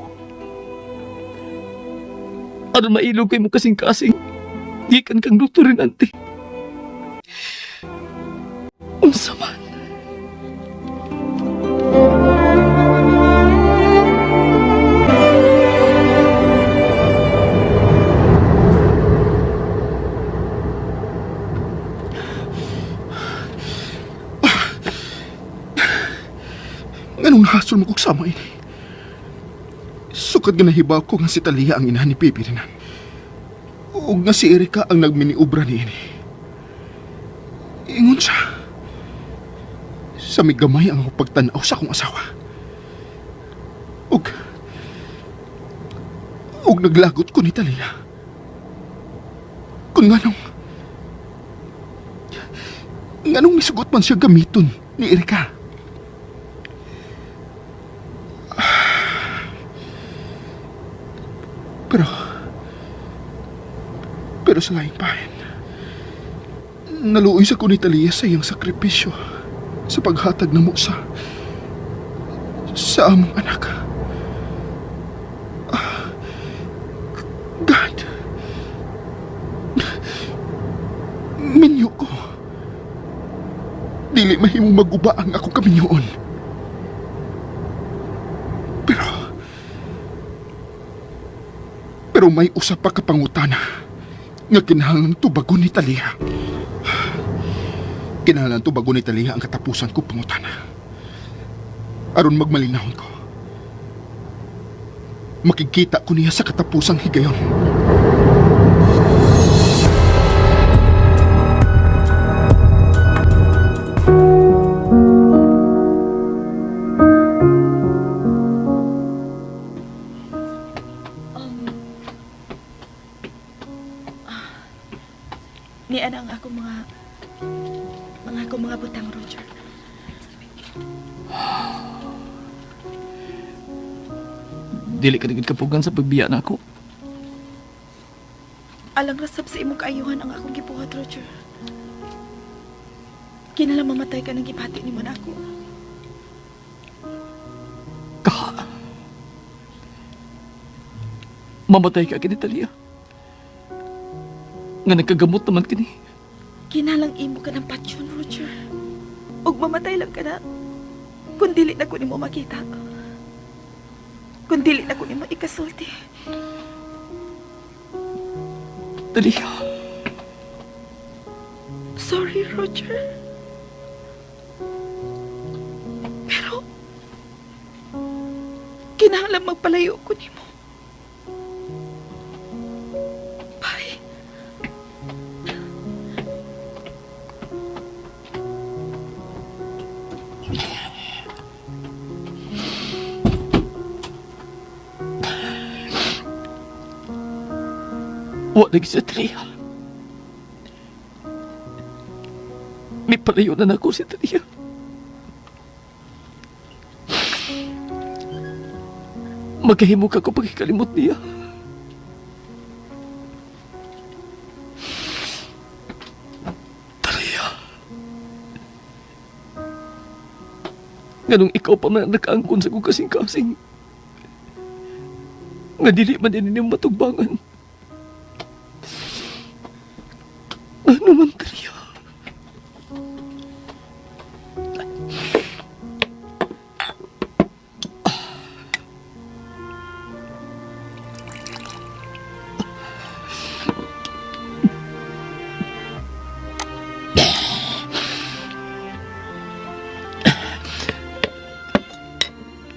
Aron mailog kay mo kasing-kasing. Gikan kang doktor ante. Unsa man. Nganong nahasol mo kog sama ini? Sukad nga nahibaw ko nga si Talia ang ina ni Baby Renan. Ug nga si Erika ang nagminiobra niini. Ingon siya. Sa may gamay ang pagtanaw sa akong asawa. Ug ug naglagot ko ni Talia. Kung nganong Nganong misugot man siya gamiton ni Erika? Pero sa laing bahin, naluoy sa ko ni Talia sa iyang sakripisyo sa paghatag namo sa among anak. God, minyo ko. Dili mahimong maguba ang akong kaminyoon. Pero may usa pa ka pangutana nga kinahanglan tubagon ni Talia. Kinahanglan tubagon ni Talia ang katapusan ko pangutana. Aron magmalinahon ko. Makikita ko niya sa katapusang higayon. Nian ang ako mga akong mga butang, Roger. Dili ka na gid kapugan sa pagbiya na ako. Alang rasab sa imong kaayuhan ang akong gibuhat, Roger. Kinala mamatay ka ng gibati nimo na ako. Ka. Mamatay ka kini, Talia. Nga nagkagamot naman kini. Kinalang imo ka ng patsyon, Roger. Ug mamatay lang ka na. Kung dili na ko nimo makita. Kung dili na ko nimo ikasulti. Talia. Sorry, Roger. Pero, kinahanglan magpalayo ko nimo. Bye. Wa lagi sa Talia. May palayo na nako si Talia. Magkahimo ka ko pagkikalimot niya. Talia. Nganong ikaw pa man ang nakaangkon sa kong kasing-kasing. Nga dili man din ninyong matugbangan. Ano man, Talia?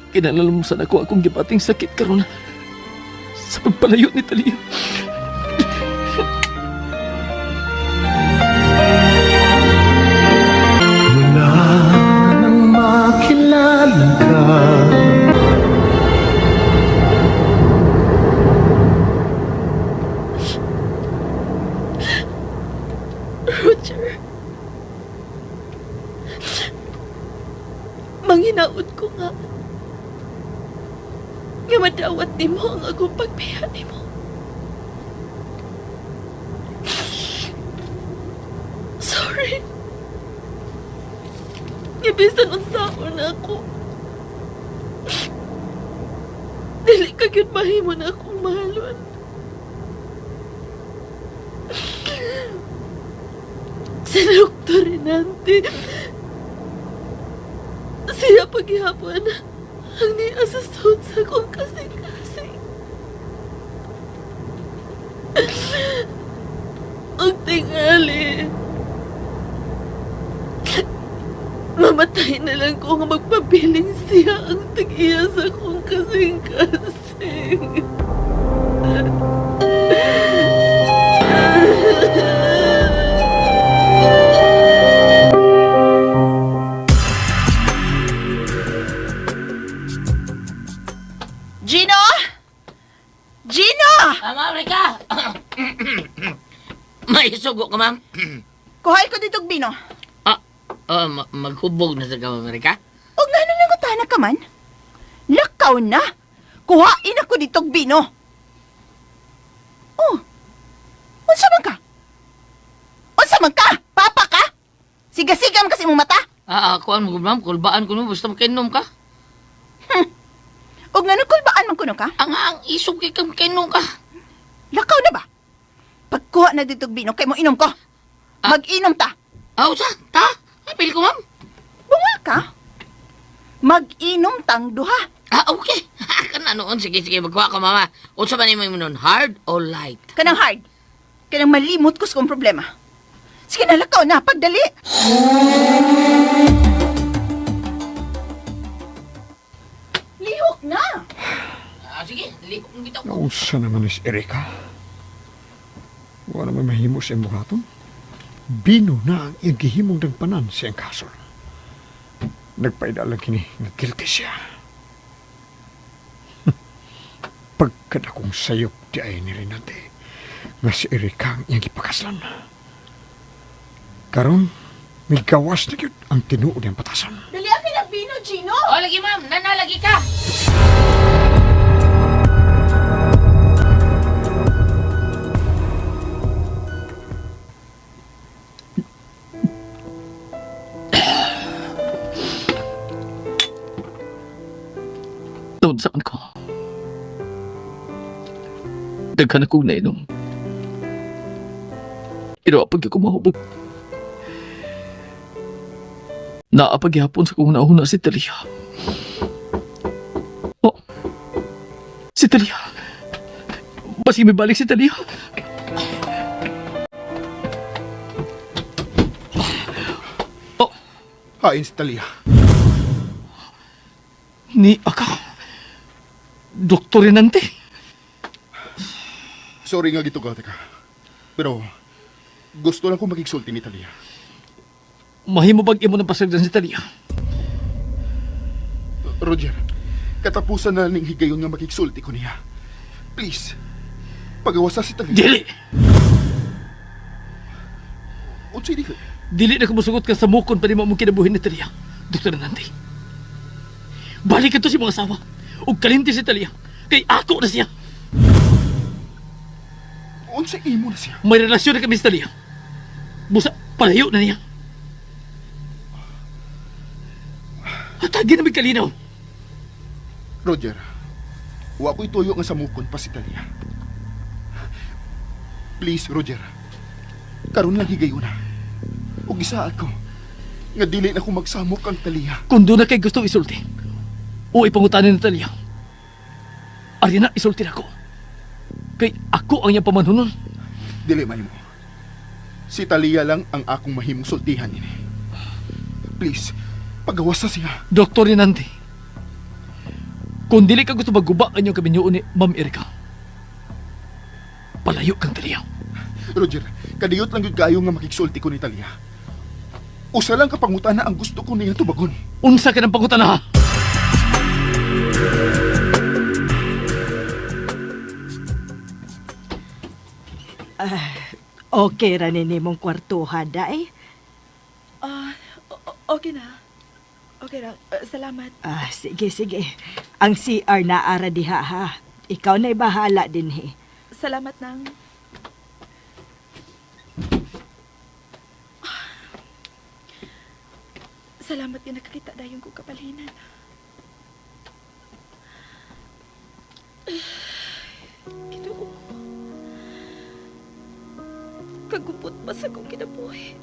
Kinalamusan ako akong gibating sakit karon sa pagpalayo ni Talia. Mula nang makilala ka. Roger. Manginaot ko nga. Nga madawat nimo ang akong pagbiya nimo. Sorry. Nga bisan unsaon ako. Dili ka gyud mahimo na akong mahalon. Si Dr. Renante, siya paghihapon ang niasaston sa akong kasing-kasing. Ang tingali, mamatay na lang ko nga magpabiling siya ang tag-iya sa akong kasing-kasing. Gino! Gino! Ma'am Rika! May sugo ka, ma'am? Kuhay ko dito bino. Ah, Oh, maghubog na sa ka, Amerika. Og ngano nangutana ka man? Lakaw na! Kuhain ako ditog bino. Oh, unsa man ka? Unsa man ka? Papa ka? Siga-siga man kasi imong mata. Ah, kuan mo ma'am, kulbaan ko no, basta makainom ka. Og ngano kulbaan man kuno ka? Ang isog kay kang kainom ka. Lakaw na ba? Pagkuha na ditog bino kay mo inom ko. Mag-inom ta. Ah, usa, ta. Apil ko, ma'am. Bungol ka? Mag-inom tang duha. Ah, okay. Kana noon, sige, sige, magkuha ka, mama. Unsa man imo nun, hard o light? Kanang hard. Kanang malimot ko sa kong problema. Sige na, lakaw na. Pagdali. Lihok na. Ah, sige, dili ko bitaw. Nausa naman ni si Erika. Wala naman mahimo sa imong haton. Bino na ang iyang gihimong dagpanan sa iyang kasol. Nagpaida lang kini nga guilty siya. Pagkat akong sayop di ay ni Renate nga si Erika ang iyang gipakaslan. Karon, may gawas na gyud ang tinuod niyang patasan. Dali ang kinabino, Gino. Oh, lagi, ma'am. Nana, lagi ka. Doon saan ko. Daghan akong nainom. Pero apag ako mahubog. Naapaghihapon sa kong nauna si Talia. Oh, si Talia. Basi may balik si Talia. Oh, Hain si Talia. ni aka. Doktor Renante. Sorry nga gito ka, teka. Pero, gusto lang ko makigsulti ni Talia. Mahimo bag imo ng pasagdan si Talia. Roger, katapusan na ning higayon nga makigsulti ko niya. Please, pagawasa si Talia. Dili! Unsay dili? Dili na kumusugot ka sa mukon pa nimo among kinabuhi ni Talia, Dr. Nante. Balik ito si mga asawa. Ug kalinti si Talia. Kay ako na siya. Unsay imo na siya? May relasyon na kami si Talia. Busa, palayo na niya. Hatagin na may kalinaw. Roger, wa ko'y tuyo nga samukon pa si Talia. Please, Roger. Karon lang higayon na. Ug isaad ko nga dili na ko magsamok ang Talia. Kung doon na kay gustong isulti, o ipangutanin ni Talia, ari na isulti na ako. Kay ako ang iyang pamanhunon. Dili mahimo. Si Talia lang ang akong mahimong sultihan ini. Please, pagawas na siya. Doktor Rinante, kung dili ka gusto magguba ang inyong kaminyoon ni Ma'am Erika, palayo kang Talia. Roger, kadiyot lang gyud kaayo nga makigsulti ko ni Talia. Usa lang ka pangutana ang gusto ko niya tubagon. Unsa ka ng pangutana ha? Okay ra ni nimong kwartuha, day. Ah, okay na. Okay ra. Salamat. Ah, sige, sige. Ang CR na ara diha, ha. Ikaw na'y bahala din, he. Salamat nang. Salamat nga nakakita dayon ko kapalhinan. Ginoo ko. Kagupot pa sa kong kinabuhi.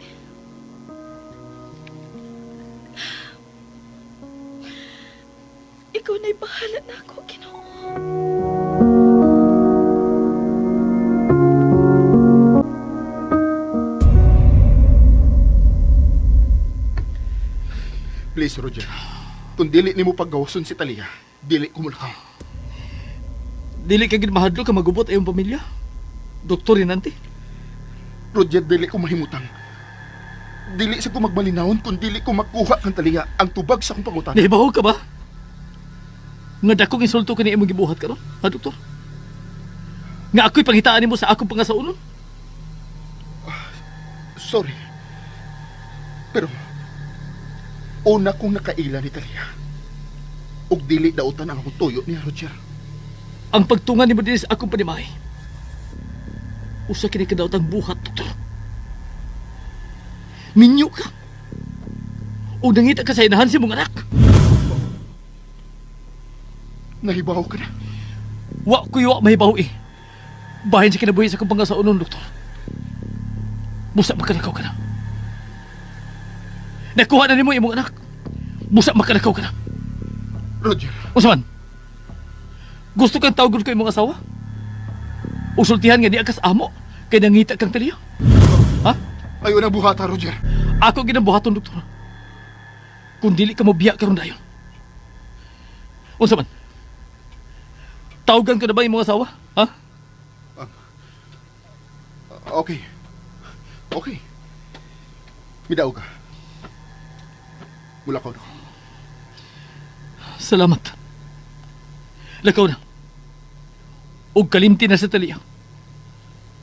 Ikaw na'y bahala na ako, Ginoo. Please, Roger. Kung dili nimo paggawason si Talia, dili ko mulakaw. Dili ka gid mahadlok ka magubot ay iyong pamilya. Doktor Rinante, Roger, dili ko mahimutang. Dili sa ko magmalinawon kung dili ko makuha kang Talia ang tubag sa akong pangutana. nahibaw ka ba? Nga dakong insulto ka ni imong gibuhat karon, ha doktor? Nga ako'y pangitaan nimo sa akong pangasaunon? Sorry. Pero Una kong nakaila ni Talia. Ug dili dautan ang akong tuyo ni Roger. Ang pagtungan nimo dinhi sa akong panimahi. Usa kini kadaotang buhat, doktor. Minyo ka. O nangita ka sa inahan sa imong anak. Nahibaw ka na. Wa ko wa mahibaw eh. Bahin sa kinabuhi sa akong pangasaunon, doktor. Busa makalakaw ka na. Nakuha na nimo imong anak. Busa makalakaw ka na. Roger. Unsa man? Gusto kang tawagon ko imong asawa? Usultihan nga di akas amo kay nangita kang taliya. Ha? Ayaw na buhata, Roger. Ako ginabuhaton, doktor. Kung dili ka mo biya karon dayon. Unsa man? Tawagan ko na ba imong asawa? Ha? Okay. Okay. Midaw ka. Mula ko na. Salamat. Lakaw na. Og kalimti na sa taliya.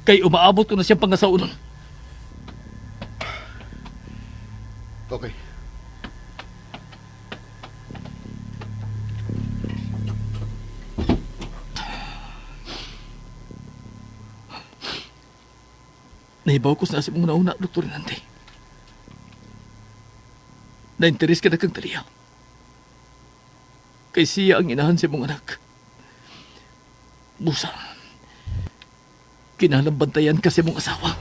Kay umaabot ko na siyang pangasaunon. Okay. Nahibaw ko sa nasib mong nauna, Dr. Nante. Na-interes ka na kang taliya. Kay siya ang inahan sa imong anak. Busa. Kinahanglang bantayan ka sa imong asawa.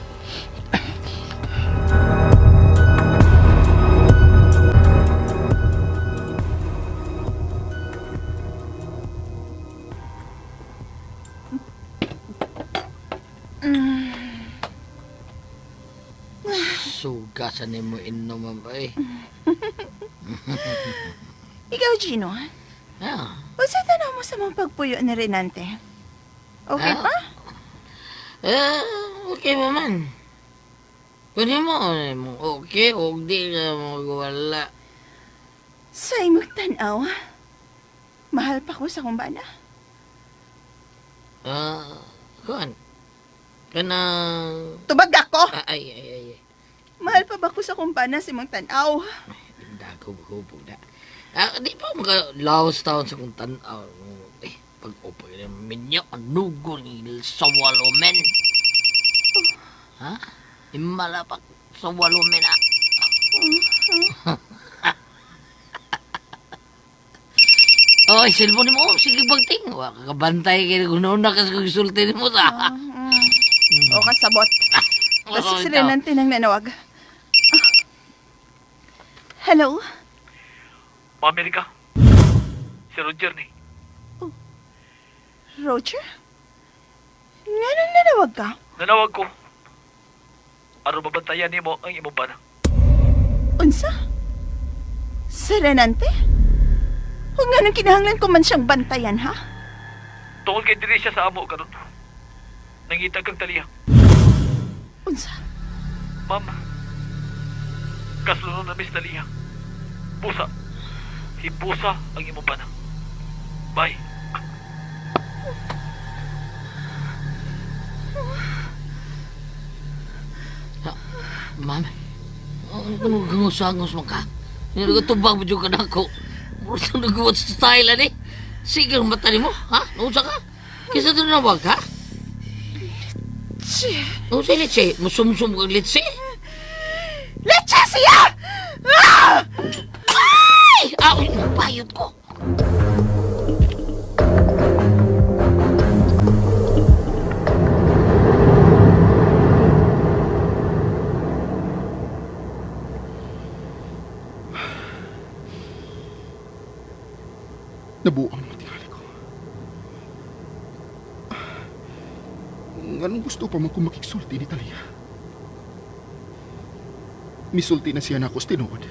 Sugasan nimo inom ma'am ay. Ikaw, Gino, Ah. unsa tanaw mo sa mga pagpuyo ni Renante? Okay Ah. pa? Eh, okay ba man? Pwede mo, ano mo, okay, o di ka magwala. Sa imong tanaw, mahal pa ko sa akong bana. Ah, kuan. Kanang... Tubag ako! Ah, ay, ay, ay, ay. Mahal pa ba ko sa akong bana sa imong tanaw? Dago, hubo na. Ah, di pa maka laos taon sa kong tanaw. Eh, pag-upo yun, minyo, anugo ni sa walomen. Ha? Imalapak sa walomen, ah. Oy, cellphone mo. Oh, sige, bagting. Wa ka kabantay kay gunaon na kasi kung isulti nimo sa. O kasabot. Basta Oo, si ikaw. Renante nang nanawag. Ah. Hello? Amerika. Si Roger ni. Roger? Nga nang nanawag ka? Nanawag ko. Aron mabantayan nimo ang imong bana. Unsa? Si Renante? Huwag nga nang kinahanglan ko man siyang bantayan, ha? Tungod kay diri siya sa amo karon. Nangita kang taliya. Unsa? Ma'am, kaslunon na Miss Talia. Busa. Hibusa ang imong bana. Bye. Ma'am, ano gangusangos man ka? Nagtubag mo dyan ka na ako. Murag na nagawa sa style, ani. Sige, ang mata nimo, ha? Nausa ka? Kisa doon nawag, ha? Che! Nausa litse? Musumsum kang litse? Leche siya! Ah! Ay! Ah, uy, bayot ko. Nabuang naman tingali ko. Anong gusto pa man kung makiksulti ni Talia? Misulti na siya na ako sa tinuod.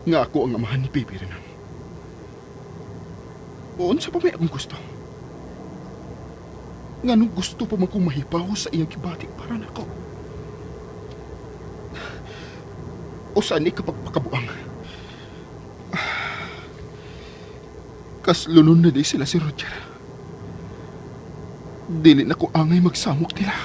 Nga ako ang amahan ni Baby Renan. Oon sa pa may akong gusto. Nganong gusto pa man kong mahibaw sa iyang kibati para nako. O saan ni kapag pakabuang. Kaslunon na di sila si Roger. Dili na ko angay magsamok nila.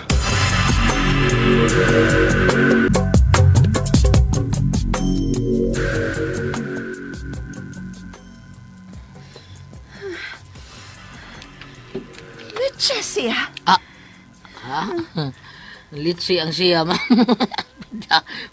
Litse siya. Ha? Litsi ang siya, ma'am.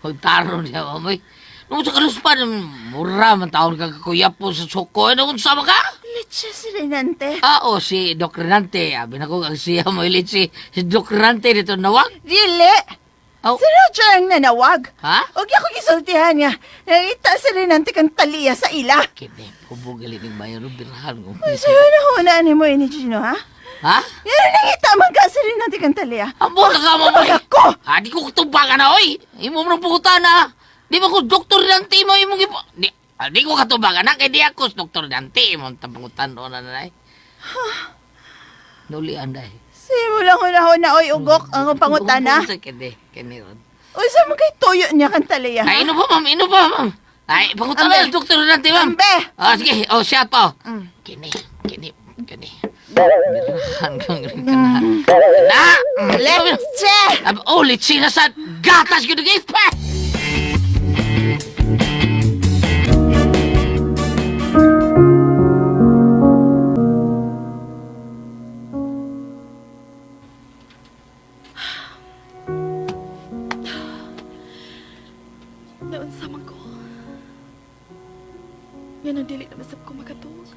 Magtaron siya, ma'am. Ay, nung sa kaluspan, mura man taon ka kakuya po sa suko. Ano kung sama ka? Litse si Renante. Ah, oh, si Doc Renante. Abi na ko, ang siya mo litsi. Si Doc Renante dito nawag. Dili! Oh. Si Roger ang nanawag. Ha? Huwag ako gisultihan niya. Nakita si Renante kang taliya sa ila. Kini, hubo galit ng bayan. Birahan ko. Ay, sa'yo na hunaan ni mo ini, Gino, ha? Ha? Yan ang nangita man ka si Renante kang taliya. Amo na ka, ma'am. Tubag ako! Ah, di ko katubagan na, oy. Imo mo ng puta na. Di ba ko Doktor Dante mo imong ipo... Di, ah, di ko katubagan na, kay di ako si Doktor Dante. Imong tapangutan na nanay. Nuli anday. Simulang hunahon na, oy, ugok, ang pangutana. Kini, kini ron. Uy, sa mga kay tuyo niya kang taliya, ha? Ay, ino pa, ma'am, ino pa, ma'am. Ay, pangutana Ambe. na, Doktor Dante, ma'am. Ambe! Ah, sige, oh, siya pa. Oh. Kini, kini, kini. Birahan kang kana. Na! Leche! Oh, litsi na sa gatas gyud gi pa. Naunsa man ko. Yan ang dili na masab ko makatuog.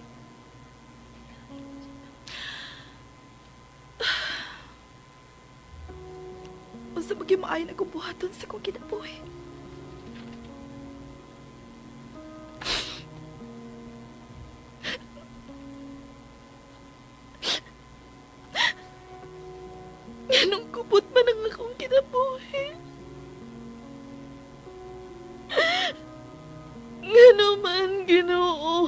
Unsa magyud maayo na akong buhaton sa kong kinabuhi. Nganong kupot man ang akong kinabuhi. Ngano man, Ginoo.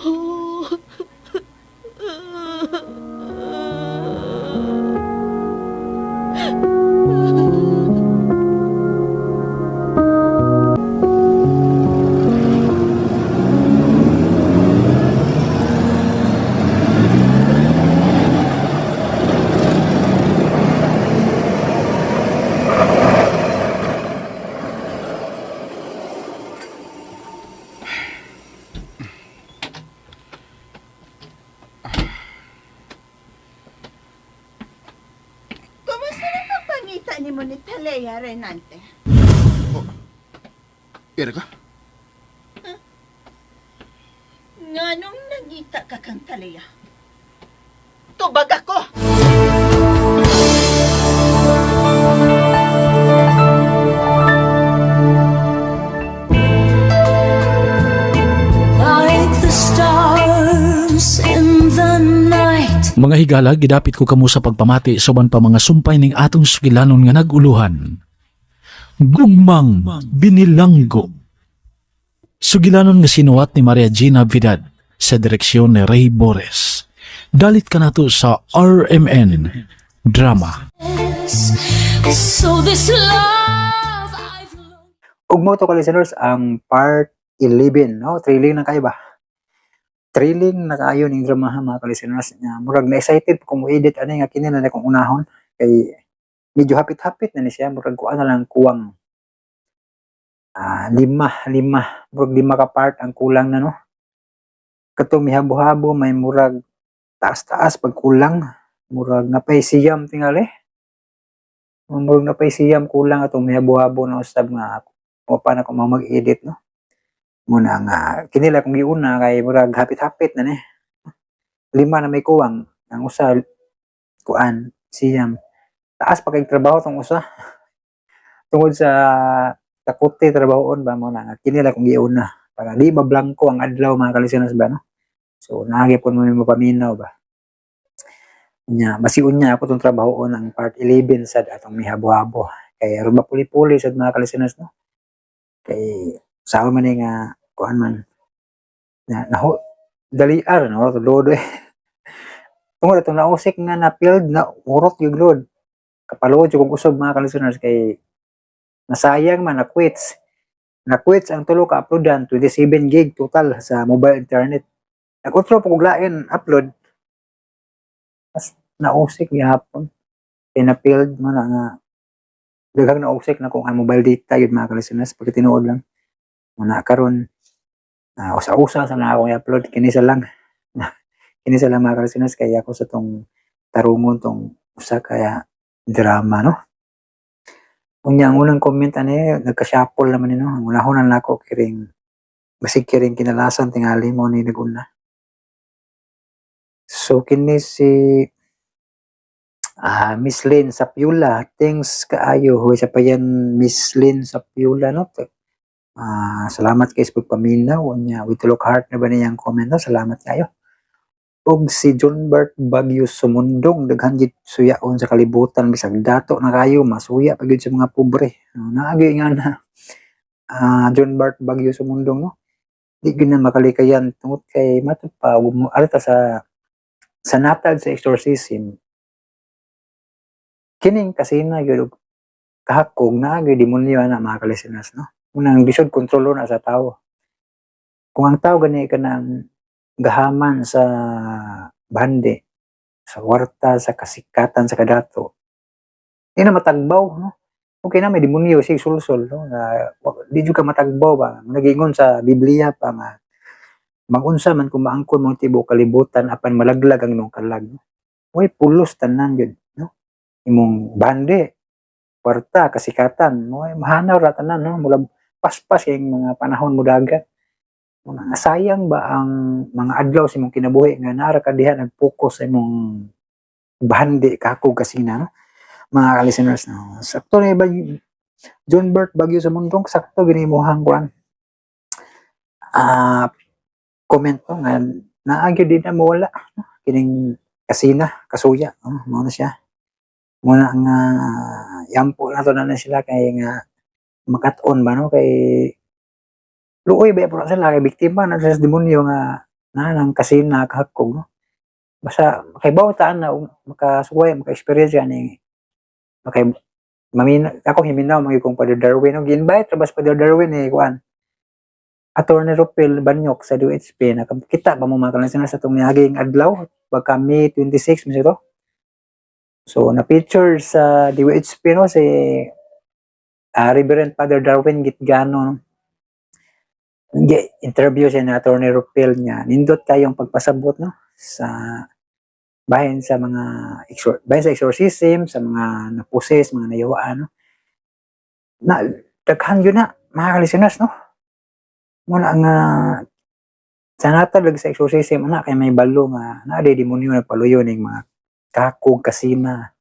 Kumusta na pagpangita ni mo ni Talea, Renante? Erika? Nganong nangita ka kang Talea? Tubag ako! Like the stars in the night. Mga higala, gidapit ko kamo sa pagpamati sa uban pa mga sumpay ning atong sugilanon nga naguluhan. Gugmang binilanggo. Sugilanon nga sinuwat ni Maria Gina Vidad sa direksyon ni Ray Bores. Dalit ka nato sa RMN Drama. So this love I've Ug mo to ka listeners ang part 11, no? Thrilling na kayo ba? Thrilling na kayo ning drama ha, mga ka-listeners. Nga, murag na excited ko mo edit ani nga kini na na akong unahon kay medyo hapit-hapit na ni siya, murag kuan na lang kuwang lima, lima, murag lima ka part ang kulang na, no. Katong mihabo-habo may murag taas-taas pag kulang, murag napay siyam tingali. Murag napay siyam kulang atong mihabo-habo na usab nga o paano ko mag-edit, no. Muna nga kinila kung giuna kay murag hapit-hapit na ni, lima na may kuwang ang usa kuan siyam, taas pa kay trabaho tong usa tungod sa kakuti trabahoon ba. Mo na nga kinila kung giuna para di mablangko ang adlaw, mga kalisenas ba, no. So naagi pud mo mapaminaw ba nya, masiun niya ako tong trabahoon ang part 11 sad atong mihabo-habo kay aron mapuli-puli sad, mga kalisenas, no. Kay sa man ni nga kuan man na naho dali ar no to load eh, tungod atong nausik nga na field na urot yung load kapalod yung usab, mga ka-listeners, kay nasayang man, na quits na quits ang tulo ka uploadan, 27 gig total sa mobile internet. Nag-utro pa kog lain upload, mas nausik gihapon kay na field mo na nga daghang nausik na kung ang mobile data yun, mga ka-listeners, pag tinuod lang muna karon, usa-usa sa na akong i-upload. Kini sa lang, kini sa lang, mga ka-listeners, kay ako sa tong tarungon tong Usa ka drama, no? Unya, ang unang comment ani, nagka-shuffle naman ni, no? Ang unahon na nako kiring basig kiring kinalasan tingali mo ni naguna. So kini si Miss Lynn Sapiula, thanks kaayo. Huy sa payan, Miss Lynn Sapiula, no? Salamat kay sa pagpaminaw niya. With look heart na ba niyang comment, no? Salamat kayo. Og si John Bert Bagyo Sumundong, daghan gid suyaon sa kalibutan, bisag dato na kayo masuya pa gyud sa mga pobre. No, naagi nga na John Bert Bagyo Sumundong, no? Di gyud na makalikayan tungod kay matud pa arita sa natad sa exorcism, kining kasina gyud og kahakog na gyud demonyo ana, mga kalisteners, no? Unang lisod kontrolo na sa tao. Kung ang tao gani kanang gahaman sa bandi, sa kwarta, sa kasikatan, sa kadato, di na matagbaw, no? Okay na may demonyo sig sulsol, no? Na, di jud ka matagbaw ba. Nagingon sa Biblia pa nga magunsa man kung maangkon mo tibuok kalibutan apan malaglag ang imong kalag, no? Uy, pulos tanan jud, no? Imong bandi, kwarta, kasikatan, mo mahanaw ra tanan, no? Mula paspas kay mga panahon mo dagat. Mga sayang ba ang mga adlaw sa imong kinabuhi nga nara ka diha nag-focus sa imong bandi, kakog, kasina, no? Mga ka-listeners, no? Sakto ni ba John Bert Bagyo sa mundong, sakto gini imong kuan. Comment to nga naa gyud, di na mawala, no? Kining kasina, kasuya, no? Mao na siya. Muna nga yampo na to na sila kay nga makat-on ba, no? Kay luoy ba po na sila kay biktima na sila sa demonyo nga na nang kasina, kahakog, no? Basta makaibaw taan na makasuway, maka-experience yan eh. Makay mamina ako, himinaw mga kong Father Darwin, no? Gi-invite ra ba si Father Darwin eh, kuan, Attorney Rupel Banyok sa DOHP. Nakakita ba mo, mga kalisteners, sa itong miaging adlaw pagka May 26 mo ito? So na-picture sa DOHP, no, si Reverend Father Darwin Gitgano, no? Interview siya na Attorney Rupel niya. Nindot kayong pagpasabot, no, sa bahin sa mga bahin sa exorcism, sa mga naposes, mga nayawaan, no? Na daghan yun na, mga listeners, no? Muna nga sa natad sa exorcism ana kay may balo nga naa di demonyo nagpaluyo ning mga kakog, kasina,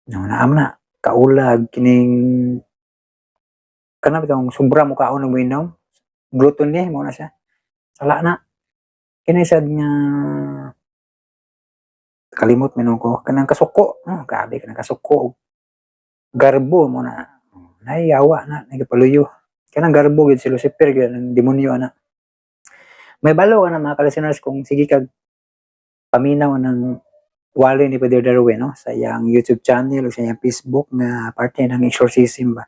no? Naam na kaulag kining kana bitong sobra mo kaon ug moinom, gluttony mo na siya, sala na kini sad nga kalimot minon ko kanang kasuko, no? Grabe kanang kasuko ug garbo mo na nayawa na nagapaluyo kanang garbo gid, si Lucifer gid ang demonyo ana. May balo ka na, mga ka-listeners, kung sige kag paminaw ng wali ni Father Darwin, no, sa iyang YouTube channel o sa iyang Facebook nga parte ng exorcism ba.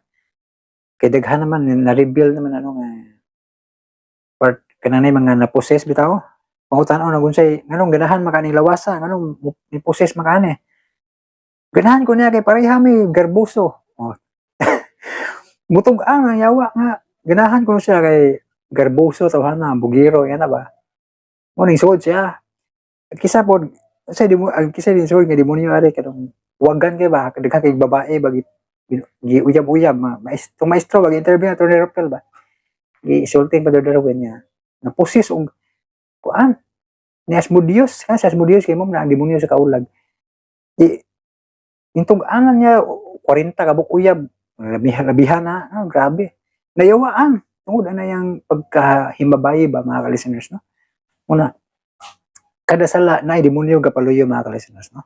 Kay daghan naman na-reveal naman ano nga part kanang mga na-possess bitaw. Pangutan-on na unsay nganong ganahan maka ning lawasa, nganong ni-possess maka ani. Ganahan ko niya kay pareha mi garboso. Oh. Mutug ang yawa nga ganahan ko siya kay garboso tawhana, bugiro yan na ba. Mo ning suod siya. Kisa pod sa di mo ang kisa din suod nga demonyo ari kanang wagan kay ba, daghan kay babae ba gi uyab-uyab ma maestro, maestro ba interview na Attorney Rapel ba. Gi sulting pa Darwin niya. Na-possess og kuan ni Asmodeus, kan si Asmodeus kay mo na ang demonyo sa kaulag. Di intug-anan niya 40 ka buok uyab, labihan labihan na, oh, grabe. Nayawaan tungod ana yang pagkahimabayi ba, mga ka-listeners, no? Una, kada sala na demonyo gapaluyo, mga ka-listeners, no?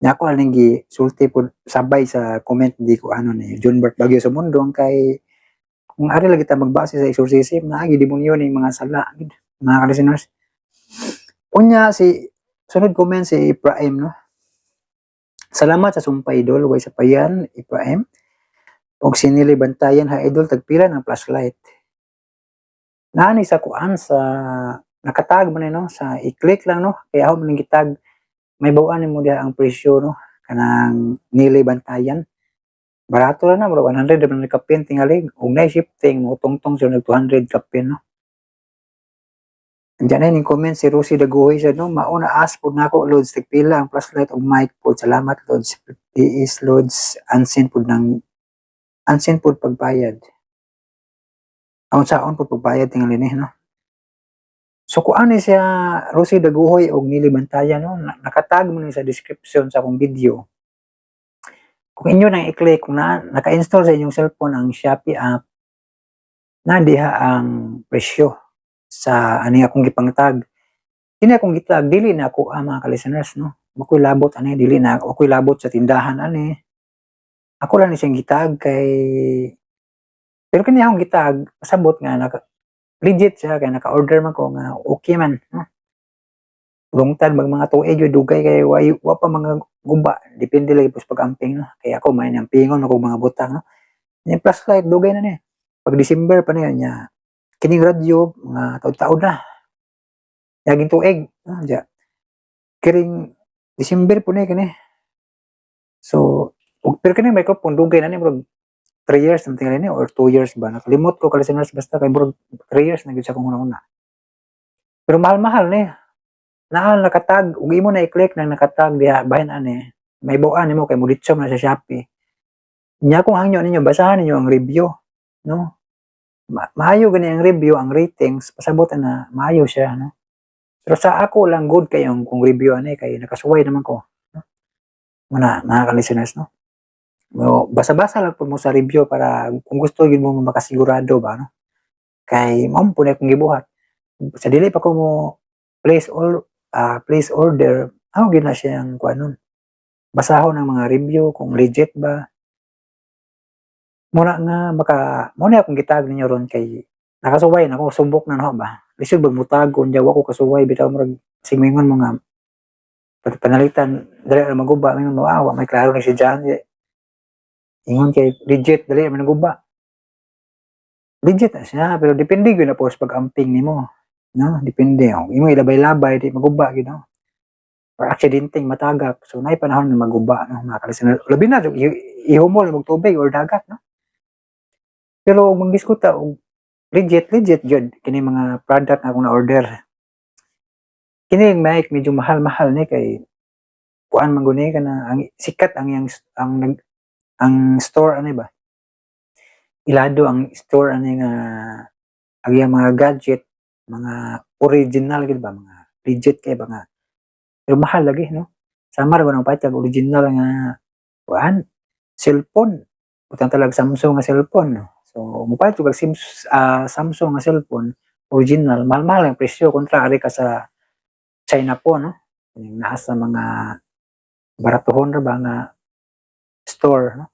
Nya ako aning gi sulti pod sabay sa comment di ko ano ni John Bert Bagyo sa mundo kay kung ari lagi ta magbase sa exorcism, naagi demonyo ning mga sala gid, mga ka-listeners. Unya si sunod comment, si Ibrahim, no? Salamat sa sumpay, idol, way sa payan, Ibrahim. Og sinili bantayan ha, idol, tagpila ng flashlight. Naani sa kuan sa nakatag man ni, no, sa i-click lang, no, kaya ako man gitag, may bawaan nimo diha ang presyo, no, kanang nili bantayan. Barato lang na, mura 100 naman kapin tingali, ug na shifting mo tungtong sa nag 200 kapin, no. Diyan na yung comment si Rosie Dagohoy siya, no? Mauna ask po nako, Lods, tagpila ang flashlight ug mic po. Salamat, Lods. Is Lods, unseen po ng unseen po pagbayad. Ang saon po pagbayad tingali ni, no? So kung ano siya Rosie Daguhoy og Nili Bantayan, no, nakatag mo ni sa description sa akong video. Kung inyo nang i-click, kung naka-install sa inyong cellphone ang Shopee app, na diha ang presyo sa ani akong gipangtag. Kini akong gitag dili na ako ang mga ka-listeners, no. Ako'y labot ani, dili na ako'y labot sa tindahan ani. Ako lang ni siyang gitag kay pero kini akong gitag pasabot nga naka legit siya kay naka-order man ko nga okay man, no. Lungtad mag mga tuig yun, dugay kay wa pa mga guba, depende lagi pos pag-amping, no. Kaya ako may ampingon ako mga butang, no. Yung flashlight dugay na ni. Pag December pa niya niya kining radyo mga taud-taud na. Yaging tuig, no, diya. Kiring December po ni kini. So, ug pero kini microphone dugay na ni, murag 3 years something like ni or 2 years ba. Nakalimot ko, ka-listeners, basta kay murag 3 years na gyud sa akong una-una. Pero mahal-mahal ni. Naa nakatag ug imo na i-click nang nakatag diha bahin ani. May buan nimo kay moditso na sa Shopee. Nya kung hangyo ninyo, basahan ninyo ang review, no? Maayo gani ang review, ang ratings, pasabot na maayo siya, no? Pero sa ako lang good kay ang kung review ani kay nakasuway naman ko, no? Muna mga ka-listeners, no? Mo basa-basa lang pud mo sa review para kung gusto gyud mo makasigurado ba, no? Kay mao po na akong gibuhat. Sa dili pa ko mo place order, ako gyud na siyang kuanon. Basahon ang mga review kung legit ba. Muna nga maka mo na akong gitag ninyo ron kay nakasuway na ako, subok na no ba. Lisod bag mutagon diya, wa ko kasuway bitaw, murag sigmingon mo nga panalitan dali ra maguba, mingon mo, ah, wa may klaro ni si John. Ingon kay legit, dali ra man naguba. Legit na siya pero depende gyud na po sa pag-amping nimo, no? Depende, oh. Imo ilabay-labay di maguba gyud, no? Or aksidenteng matagak, so naay panahon nga maguba, no, mga ka-listener. Labi na ihumol og tubig or dagat, no? Pero kung magdiskuta og legit, legit gyud kini mga product nga akong na-order. Kini yung mic medyo mahal-mahal ni kay kuan man guni kana ang sikat ang yang ang nag ang store ani ba, ilado ang store ani nga ang iyang mga gadget mga original gid ba, mga legit kay ba nga, pero mahal lagi, no? Sama ra ba ng palit original nga kuan cellphone, butang talag Samsung nga cellphone, no? So mopalit og Samsung nga cellphone original, mahal-mahal ang presyo kontra ari ka sa China po, no? Yung naa sa mga baratuhon ra ba nga store, no?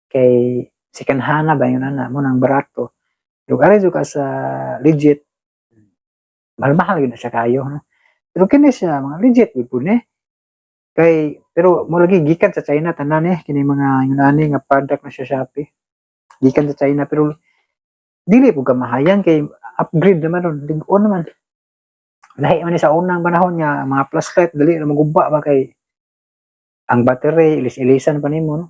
Kay second hand na ba yun ana mo nang barato. Pero ari jud ka sa legit, mahal-mahal gyud na siya kayo, no? Pero kini siya mga legit gyud pud ni. Kay pero mo lagi gikan sa China tanan eh kini mga yun ani nga product na siya Shopee. Gikan sa China pero dili pud kamahayan kay upgrade naman ron, lig-on naman. Lahi man ni sa unang panahon nga mga flashlight dali ra maguba ba kay ang battery ilis-ilisan pa nimo, no?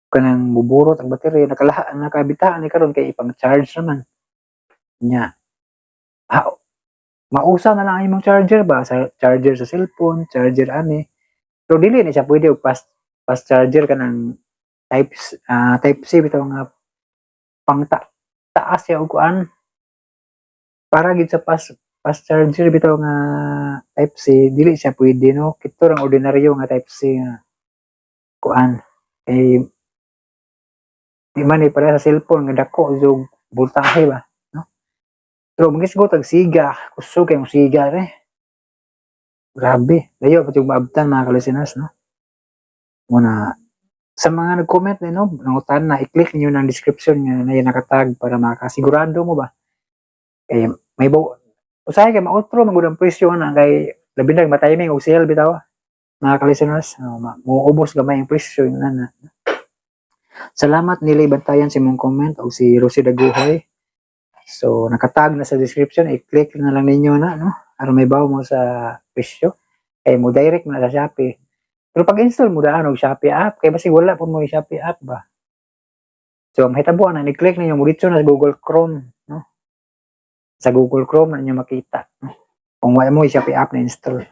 Kanang muburot ang battery, nakalaha nakabitaan ni karon kay ipang-charge naman. Nya. Ha, mausa na lang ang imong charger ba, sa charger sa cellphone, charger ani. Pero dili ni siya pwede og fast charger kanang type C bitaw nga pang taas siya og kuan para gid sa fast charger bitaw nga type C, dili siya pwede, no? Kito rang ordinaryo nga type C nga kuan kay di man ni pareha sa cellphone nga dako og voltahe ba, no? Pero mangisgot og siga, kusog kay mo siga re. Grabe, layo pa jud maabtan, mga ka-listeners, no? Muna sa mga nag-comment ni, no, nangutan na, i-click niyo ng description nga na nakatag para makasigurado mo ba. Kay may usahay kay mautro man gud ang presyo na kay labi na ma-timing og sale bitaw. Mga ka-listeners, no, muubos gamay ang presyo yun na. Salamat nila Bantayan sa imong comment o si Rosie Daguhoy. So nakatag na sa description, i-click na lang ninyo na, no, aron may bawo mo sa presyo. Kay mo direct na sa Shopee. Pero pag-install mo daan og Shopee app kay basig wala po mo yung Shopee app ba. So mahitabo na ni-click ninyo mo dito na sa Google Chrome, no? Sa Google Chrome na ninyo makita, no? Kung wala mo Shopee app na install.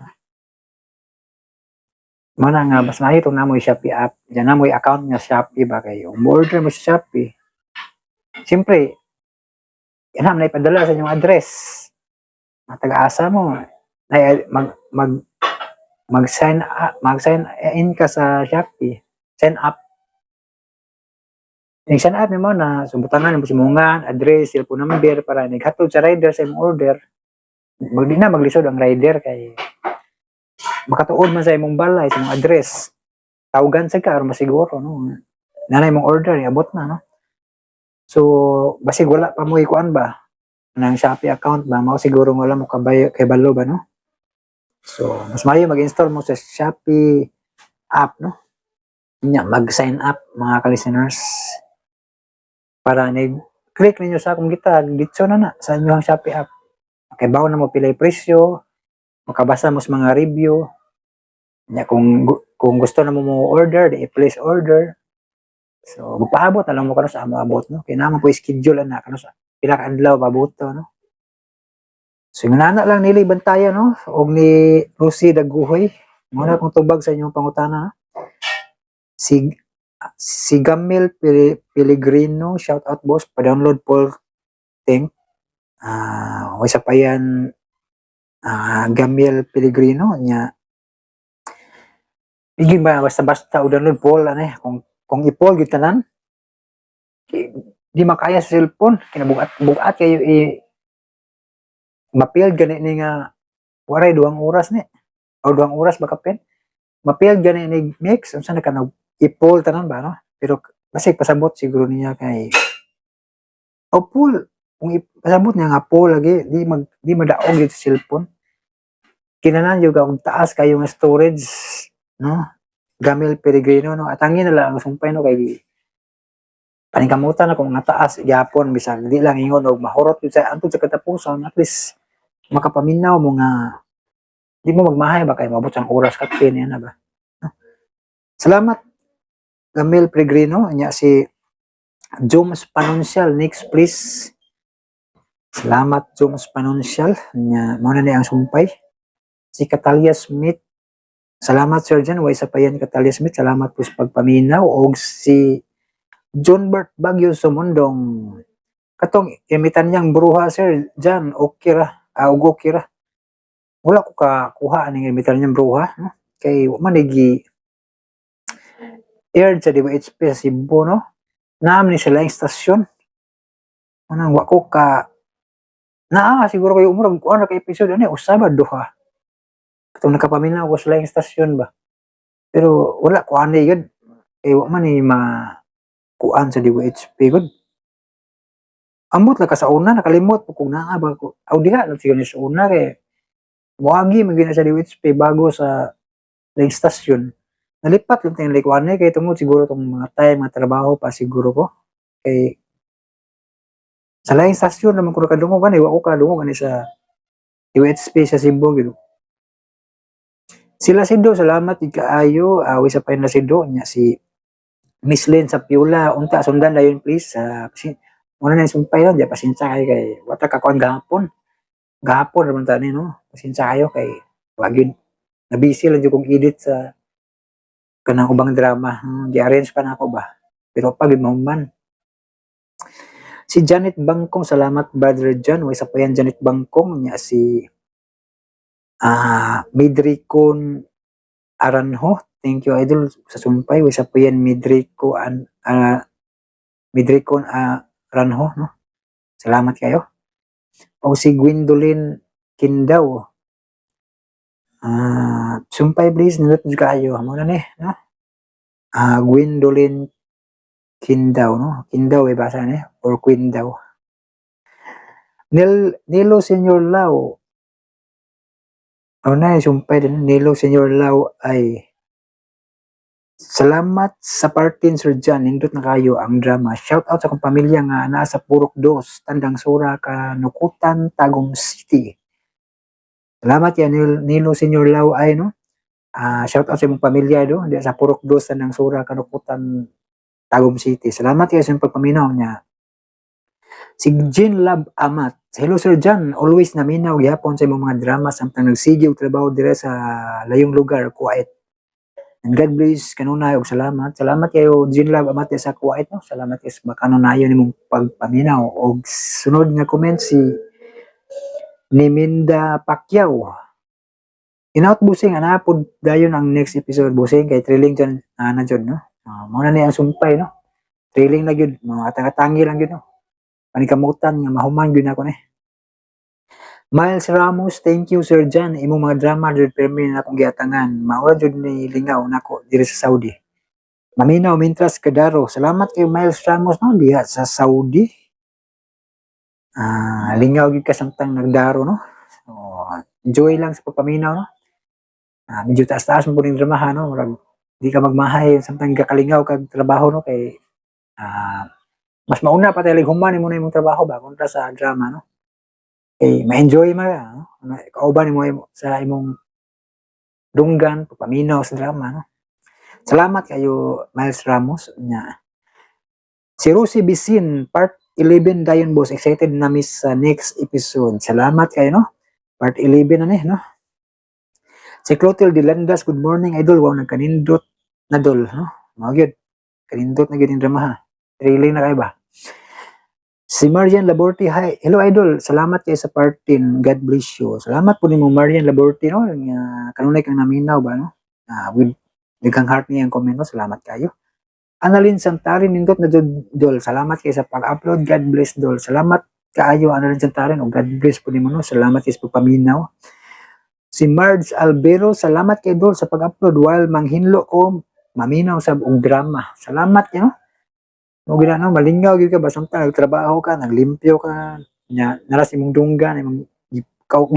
Mana nga mas maayo itong namoy Shopee app. Diyan na mo'y account nga Shopee ba kayo. Mo order mo sa Shopee. Siyempre, yan na ipadala sa inyong address. Mga taga-asa mo. Na, mag, mag, mag sign in ka sa Shopee. Sign up. Yung sign up nimo na subutangan mo simungan, address, cellphone number para naghatod sa rider sa imong order. Mag di na maglisod ang rider kay makatuod man sa imong balay, sa imong address. Tawagan sa ka aron masiguro, no. Nanay imong order iabot na, no. So basig wala pa mo ikuan ba ng Shopee account ba, mao siguro wala mo kabay kay balo ba, no. So mas maayo mag-install mo sa Shopee app, no. Nya mag-sign up, mga ka-listeners, para ni click ninyo sa akong gitag ditso na na sa inyong Shopee app. Okay, bawo na mo pilay presyo, makabasa mo sa mga review. Nya kung gusto na mo mo order, di i-place order. So magpaabot na lang mo kano sa amo abot, no. Kay naman po schedule ana kano sa pila ka adlaw pabuto, no. So yung nana lang nili bantayan, no, og ni Rosie Daguhoy. Mo na akong tubag sa inyong pangutana, no? Si si Gamil Pellegrino, shout out boss, pa-download Paul Think. Ah, uh, isa pa yan, Gamil Pellegrino nya. Hindi ba basta-basta o download poll ano eh, kung i-poll gyud tanan di makaya sa cellphone, kinabugat bugat kayo i mapil gani ni nga waray 2 oras ni o 2 oras ba kapin mapil gani ni mix unsa na ka i-poll tanan ba, no? Pero basig pasabot siguro niya kay o poll kung pasabot niya nga poll lagi di madaog gyud sa cellphone, kinanan yung og taas kayo nga storage, no. Gamil Peregrino, no, atangin na lang ang sumpay, no, kay paningkamutan na kung nga taas gyapon bisag di lang ingon og mahurot yun sa antod sa katapusan, at least makapaminaw mo nga di mo magmahay ba kay mabot ang oras kapin yan na ba, no? Salamat, Gamil Peregrino. Nya si Joms Panuncial, next please. Salamat, Joms Panuncial. Nya mao na ni ang sumpay. Si Catalia Smith. Salamat, Sir John. Way sa payan, Catalia Smith. Salamat po sa pagpaminaw. Og si John Bert Bagyo Sumundong. Katong imitan niyang bruha, Sir John, okay ra. Ah, og okay ra. Wala ko kakuha aning imitan niyang bruha, no? Kay wa man gi aired sa DYHP sa Cebu, no? Naam ni sila yung istasyon. Anang wa ko ka naa siguro kayo umurag kuan ra ka episode ani, usa ba duha. Katong nakapaminaw ko sa laing istasyon ba. Pero wala ko ani gyud. Eh wa man ni ma kuan sa DYHP gud. Ambot lang ka sa una, nakalimot po kung naa ba ko. Aw diha lang siguro ni sa una kay moagi man gyud na sa DYHP bago sa laing istasyon. Nalipat lang tayong kuan kay tungod siguro tong mga time mga trabaho pa siguro ko. Kay sa laing istasyon naman ko nakadungog ani, wa ko kadungog ani sa DYHP sa Cebu gyud. Sila Sido, salamat gid kaayo. Awi sa pa na Sido nya si Miss Lynn sa Piula, unta sundan dayon please. Muna na yung sumpay lang, di pasensya kayo kay wata ka kuan gahapon. Gahapon naman tani, no. Pasensya kayo kay wa gyud na busy lang jud kong edit sa kanang ubang drama. Gi-arrange pa na ako ba. Pero pag mahuman. Si Janet Bangkong, salamat Brother John. Way sa pa yan Janet Bangkong nya si Midricon Aranjo. Thank you, idol, sa sumpay. Way sa pa yan Midrico an Midricon Aranjo, no. Salamat kayo. O si Gwendolyn Kindaw. Sumpay please, nindot jud kaayo. Mo na ni, no? Gwendolyn Kindaw, no? Kindaw eh basa ni or Quindaw. Nilo Senior Lau. O na, sumpay din. Nilo Senior Lau ay salamat sa partin, Sir John. Nindot na kayo ang drama. Shout out sa akong pamilya nga naa sa Purok Dos, Tandang Sora, Kanukutan, Tagum City. Salamat yan, Nilo Senior Lau ay, no? Shout out sa imong pamilya do, di sa Purok Dos, Tandang Sora, Kanukutan, Tagum City. Salamat kayo sa inyong pagpaminaw niya. Si Jean Lab Amat. Hello, Sir John, always naminaw gihapon sa imong mga drama samtang nagsige og trabaho dire sa layong lugar, Kuwait. And God bless kanunay og salamat. Salamat kayo, Jean Lab Amat, sa Kuwait, no. Salamat kay sa makanunayon nimong pagpaminaw. Og sunod nga comment, si Niminda Pacquiao. Inaut busing ana pod dayon ang next episode, busing, kay thrilling dyan ana jud, no. Mao na ni ang sumpay, no. Thrilling na gyud, mga atang-atangi lang gyud, no. Panikamutan nga mahuman gyud ako ni. Miles Ramos, thank you, Sir John. Imong mga drama jud permi na akong giatangan. Mao jud ni lingaw nako diri sa Saudi. Maminaw mintras kadaro. Salamat kay Miles Ramos, no, diha sa Saudi. Lingaw gyud ka samtang nagdaro, no. So, enjoy lang sa pagpaminaw, no. Medyo taas-taas mo ning dramaha, no. Murag di ka magmahay samtang gakalingaw kag trabaho, no, kay mas mauna pa tayo human nimo na imong trabaho ba kontra sa drama, no. Kay ma-enjoy ma ka, no? Kauban nimo sa imong dunggan pagpaminaw sa drama, no. Salamat kayo, Miles Ramos nya. Si Rosie Bisin, part 11 dayon, boss, excited na miss sa next episode. Salamat kayo, no. Part 11 na ni, no. Si Clotilde de Landas, good morning, idol, wow, nagkanindot na dol, no. Mao gyud. Kanindot na gyud yung drama, ha. Thrilling na kayo ba? Si Marian Laborte, hi. Hello, idol, salamat kayo sa part 10. God bless you. Salamat po nimo, Marian Laborte, no. Kanunay kang naminaw ba, no? With daghang heart niya ang comment, no. Salamat kayo. Annalyn Santarin, nindot na jud, dol. Salamat kayo sa pag-upload. God bless, dol. Salamat kaayo, Annalyn Santarin. O God bless po nimo, no. Salamat kayo sa pagpaminaw. Si Marge Albero, salamat kay dol sa pag-upload while manghinlo ko maminaw sa og drama. Salamat kayo, no. Mo gina, no, malingaw gyud ka ba samtang nagtrabaho ka, naglimpyo ka, nya naras imong dunggan, imong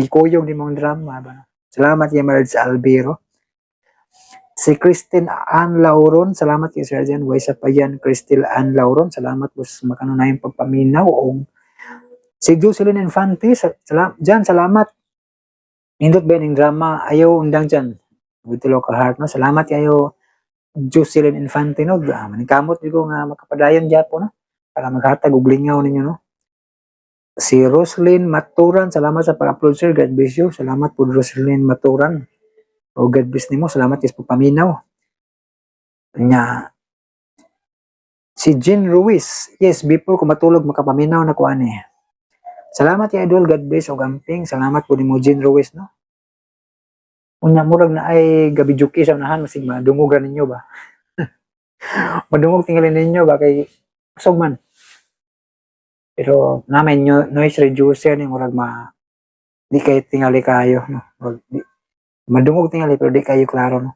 gikuyog nimong drama ba. Salamat kay Marge Albero. Si Christine Ann Lauron, salamat kay Sir Jan. Way sa payan, Christine Ann Lauron, salamat po sa makanunayong pagpaminaw. O si Jocelyn Infante, Jan, salamat. Nindot ba ning drama? Ayaw undang dyan. With ka heart, no? Salamat kayo, Jocelyn Infante, no? Maningkamot ko nga makapadayon po, no? Para maghatag og lingaw ninyo, no? Si Roslyn Maturan, salamat sa pag-upload, sir. God bless you. Salamat po, Roslyn Maturan. O God bless nimo. Salamat kay sa pagpaminaw. Nya si Jean Ruiz, yes, before ko matulog makapaminaw na ko ani. Salamat kay idol, God bless og amping. Salamat po nimo, Jean Ruiz, no. Unya murag na ay gabi juki sa unahan, masig madungog ra ninyo ba. Madungog tingali ninyo ba kay kusog man. Pero namin noise reducer ni murag ma di kay tingali kayo, no. Murag, di, madungog tingali pero di kayo klaro, no.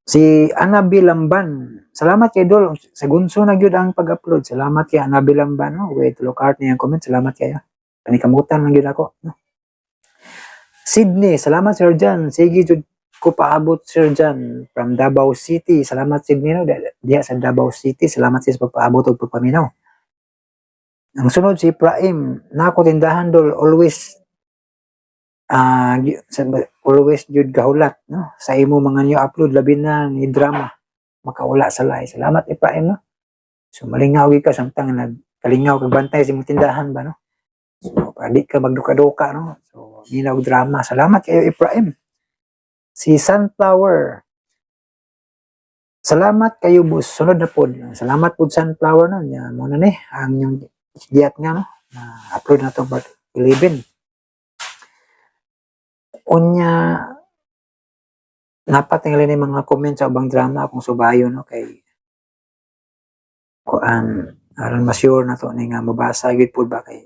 Si Anabi Lamban, salamat kay Idol. Sa gunso na gyud ang pag-upload. Salamat kay Anabi Lamban, no. Wait, look art niyang comment. Salamat kayo. Panikamutan lang gyud ako, no. Sydney, salamat, Sir John. Sige jud ko paabot, Sir John, from Davao City. Salamat, Sydney, no. Diha sa Davao City. Salamat sa pagpaabot og pagpaminaw. Ang sunod si Ibrahim, nako tindahan dol, always always jud gahulat, no, sa imo mga new upload, labi na ni drama makaula sa lahi. Salamat, Ibrahim, no. So malingaw gyud ka samtang nagkalingaw kag bantay sa imong tindahan ba, no. So para di ka magduka-duka, no. So minaw og drama. Salamat kayo, Ibrahim. Si Sunflower, salamat kayo, boss. Sunod na pod. Salamat pod, Sunflower, no. Nya mo na ni ang yung giyat nga, no, na upload na to part 11. Unya napatingali ni mga comment sa ubang drama akong subayon, no, kay kuan aron mas sure na to ni nga mabasa gyud pud ba, kay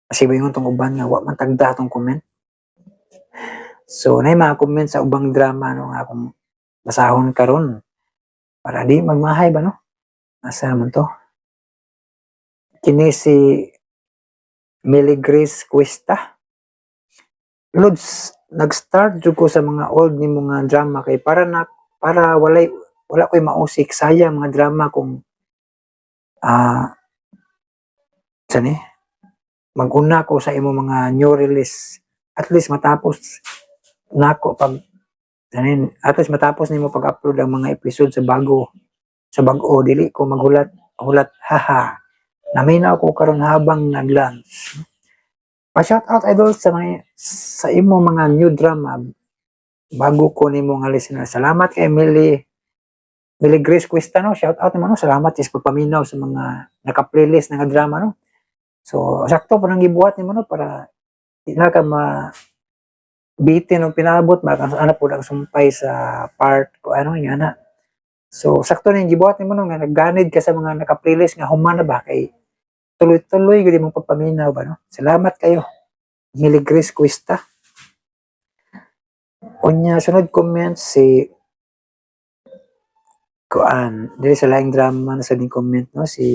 kasi ingon tong uban nga wa man tagda tong comment. So nay mga comment sa ubang drama, no, nga akong basahon karon para di magmahay ba, no. Asa man to? Kini si Millie Grace Cuesta. Lods, nag-start jud ko sa mga old ni mga drama kay para na para walay wala ko'y mausik, sayang mga drama kung sa ni maguna ko sa imo mga new release. At least matapos nako pag sanin, at least matapos nimo pag-upload ang mga episode sa bago sa bag-o, dili ko maghulat hulat, haha. Naminaw ko karon habang nag-lunch. Pa-shout out, idol, sa mga sa imo mga new drama, bago ko nimo nga listener. Salamat kay Emily Emily Grace Cuesta, no. Shout out nimo, no. Salamat is pagpaminaw sa mga naka-playlist nga drama, no. So sakto pa nang gibuhat nimo, no, para di na ka ma bitin og pinabot ba kang ana pud ang sumpay sa part ko ano nga na. So sakto na yung gibuhat nimo, no, nga nagganid ka sa mga naka-playlist nga human na ba kay tuloy-tuloy gud imong pagpaminaw ba, no. Salamat kayo, Emily Grace Cuesta. Unya, sunod comment si kuan diri sa laing drama na sa ding comment, no, si.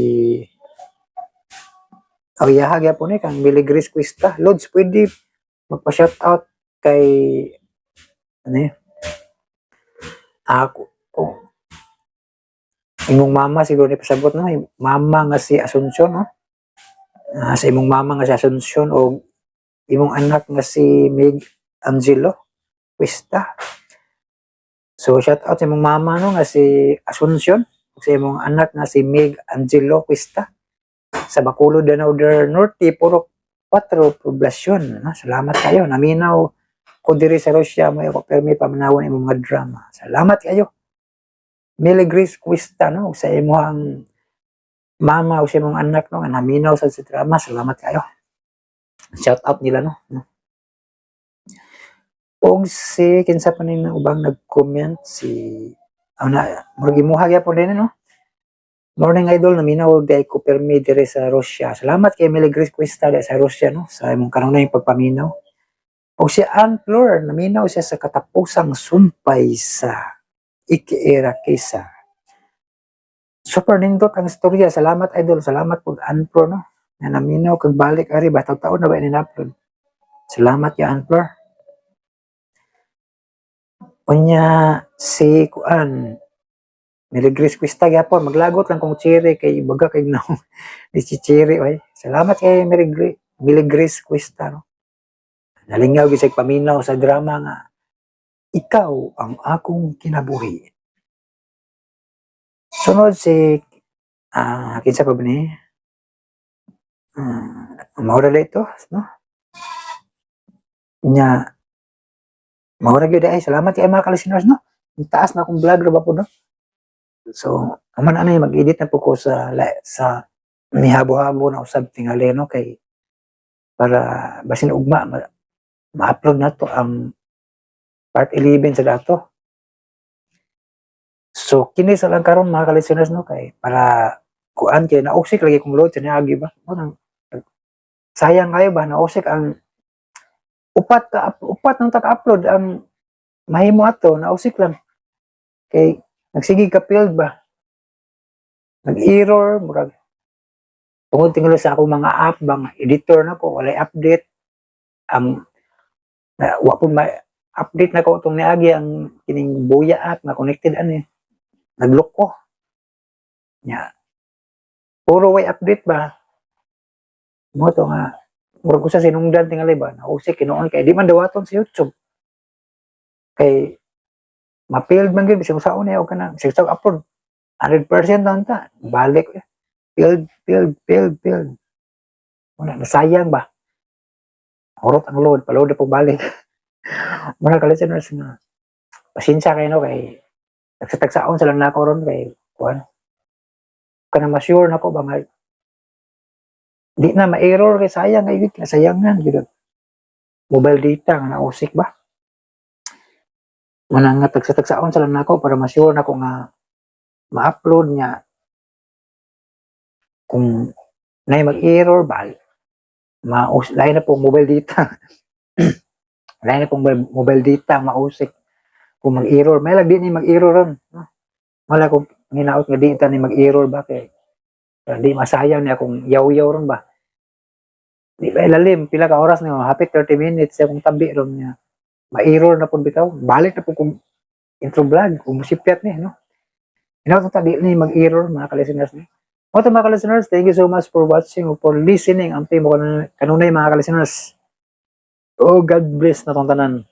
Oh, yaha gyapon ni kang Millie Grace Cuesta. Lods, pwede magpa-shout out kay ano yun? Ako. Oh. Imong mama siguro ni pasabot, no? Mama nga si Asuncion, no? Ah, sa imong mama nga si Asuncion o imong anak nga si Mig Angelo Cuesta. So shout out sa imong mama, no, nga si Asuncion ug sa imong anak nga si Mig Angelo Cuesta sa Bacolod, Danao del Norte, Purok 4, Poblasyon. No? Salamat kayo. Naminaw ko diri sa Russia, may ako permi pamanawon imong mga drama. Salamat kayo. Millie Grace Cuesta, no, ug sa imong mama o sa imong anak, no, nga naminaw sa drama. Salamat kayo. Shout out nila, no. No? Og si kinsa pa ni na ubang nag-comment, si oh, na murag imuha gyapon din, no. Morning, idol, naminaw day ko permi dire sa Russia. Salamat kay Millie Grace Cuesta diri sa Russia, no, sa imong kanunay pagpaminaw. O si Ann Flor, naminaw siya sa katapusang sumpay sa Ikiera Kesa. Super nindot ang istorya. Salamat, idol. Salamat po, Ann Flor, no. Na naminaw kag balik ari ba taon na ba ini-upload. Salamat ya, Ann Flor. Unya si kuan Millie Grace Cuesta gyapon, maglagot lang kong cherry kay baga kay naong di si cherry oy. Salamat kay Millie Grace Cuesta, no. Nalingaw gyud sa paminaw sa drama nga Ikaw ang Akong Kinabuhi. Sunod si kinsa pa ba ni? Mao ra ito, no? Nya mao ra gyud ay, salamat kay mga ka-listeners, no. Ang taas na akong vlog ra ba po, no. So, aman ano mag-edit na po ko sa nihabo-habo na usab tingali, no, kay para basin ugma ma-upload na to ang part 11 sa dato. So kini sa lang karon, mga ka-listeners, no, kay para kuan kay nausik lagi kong load sa niagi ba. Mo nang sayang kayo ba, nausik ang upat ka upat nang taka-upload ang mahimo ato, nausik lang kay nagsige ka field ba, nag-error, murag tungod tingalo sa akong mga app bang editor na ko, walay update ang na, wa po ma update na ko itong niagi ang kining Boya app nga connected ani, nagloko nya, puro way update ba. Mo to nga murag ko sa sinungdan tingali ba, nausik kinuon kay di man dawaton sa YouTube kay ma-failed man gyud bisag usaon niya og kanang bisag sa upload 100% lang ta, balik eh. Failed, failed, failed, failed. Wala, nasayang ba, hurot ang load, pa-load na po balik. Mga ka-listeners nga pasensya kayo, no, kay tagsa-tagsaon sa lang nako ron kay kuan kana ma-sure nako ba nga di na ma-error kay sayang kay gyud, kasayangan gyud mobile data nga nausik ba. Mana nga tagsa-tagsaon sa lang nako para ma-sure nako nga ma-upload niya. Kung nay mag-error ba, maus lain na po mobile data, lain na pong mobile data mausik kung mag-error. May lang di ni mag-error ron, no? Wala kung hinaot nga di ta ni mag-error ba kay para di masayang niya kung yaw-yaw ron ba. Di ba ilalim pila ka oras niyo, hapit 30 minutes akong tabi ron niya, ma-error na pud bitaw, balik na po kung intro vlog kung musipyat ni, no. Hinaot ta di ni mag-error, mga ka-listeners ni. Mo to, mga ka-listeners, thank you so much for watching or for listening. Ang mo kanunay, mga ka-listeners. Oh, God bless na tong tanan.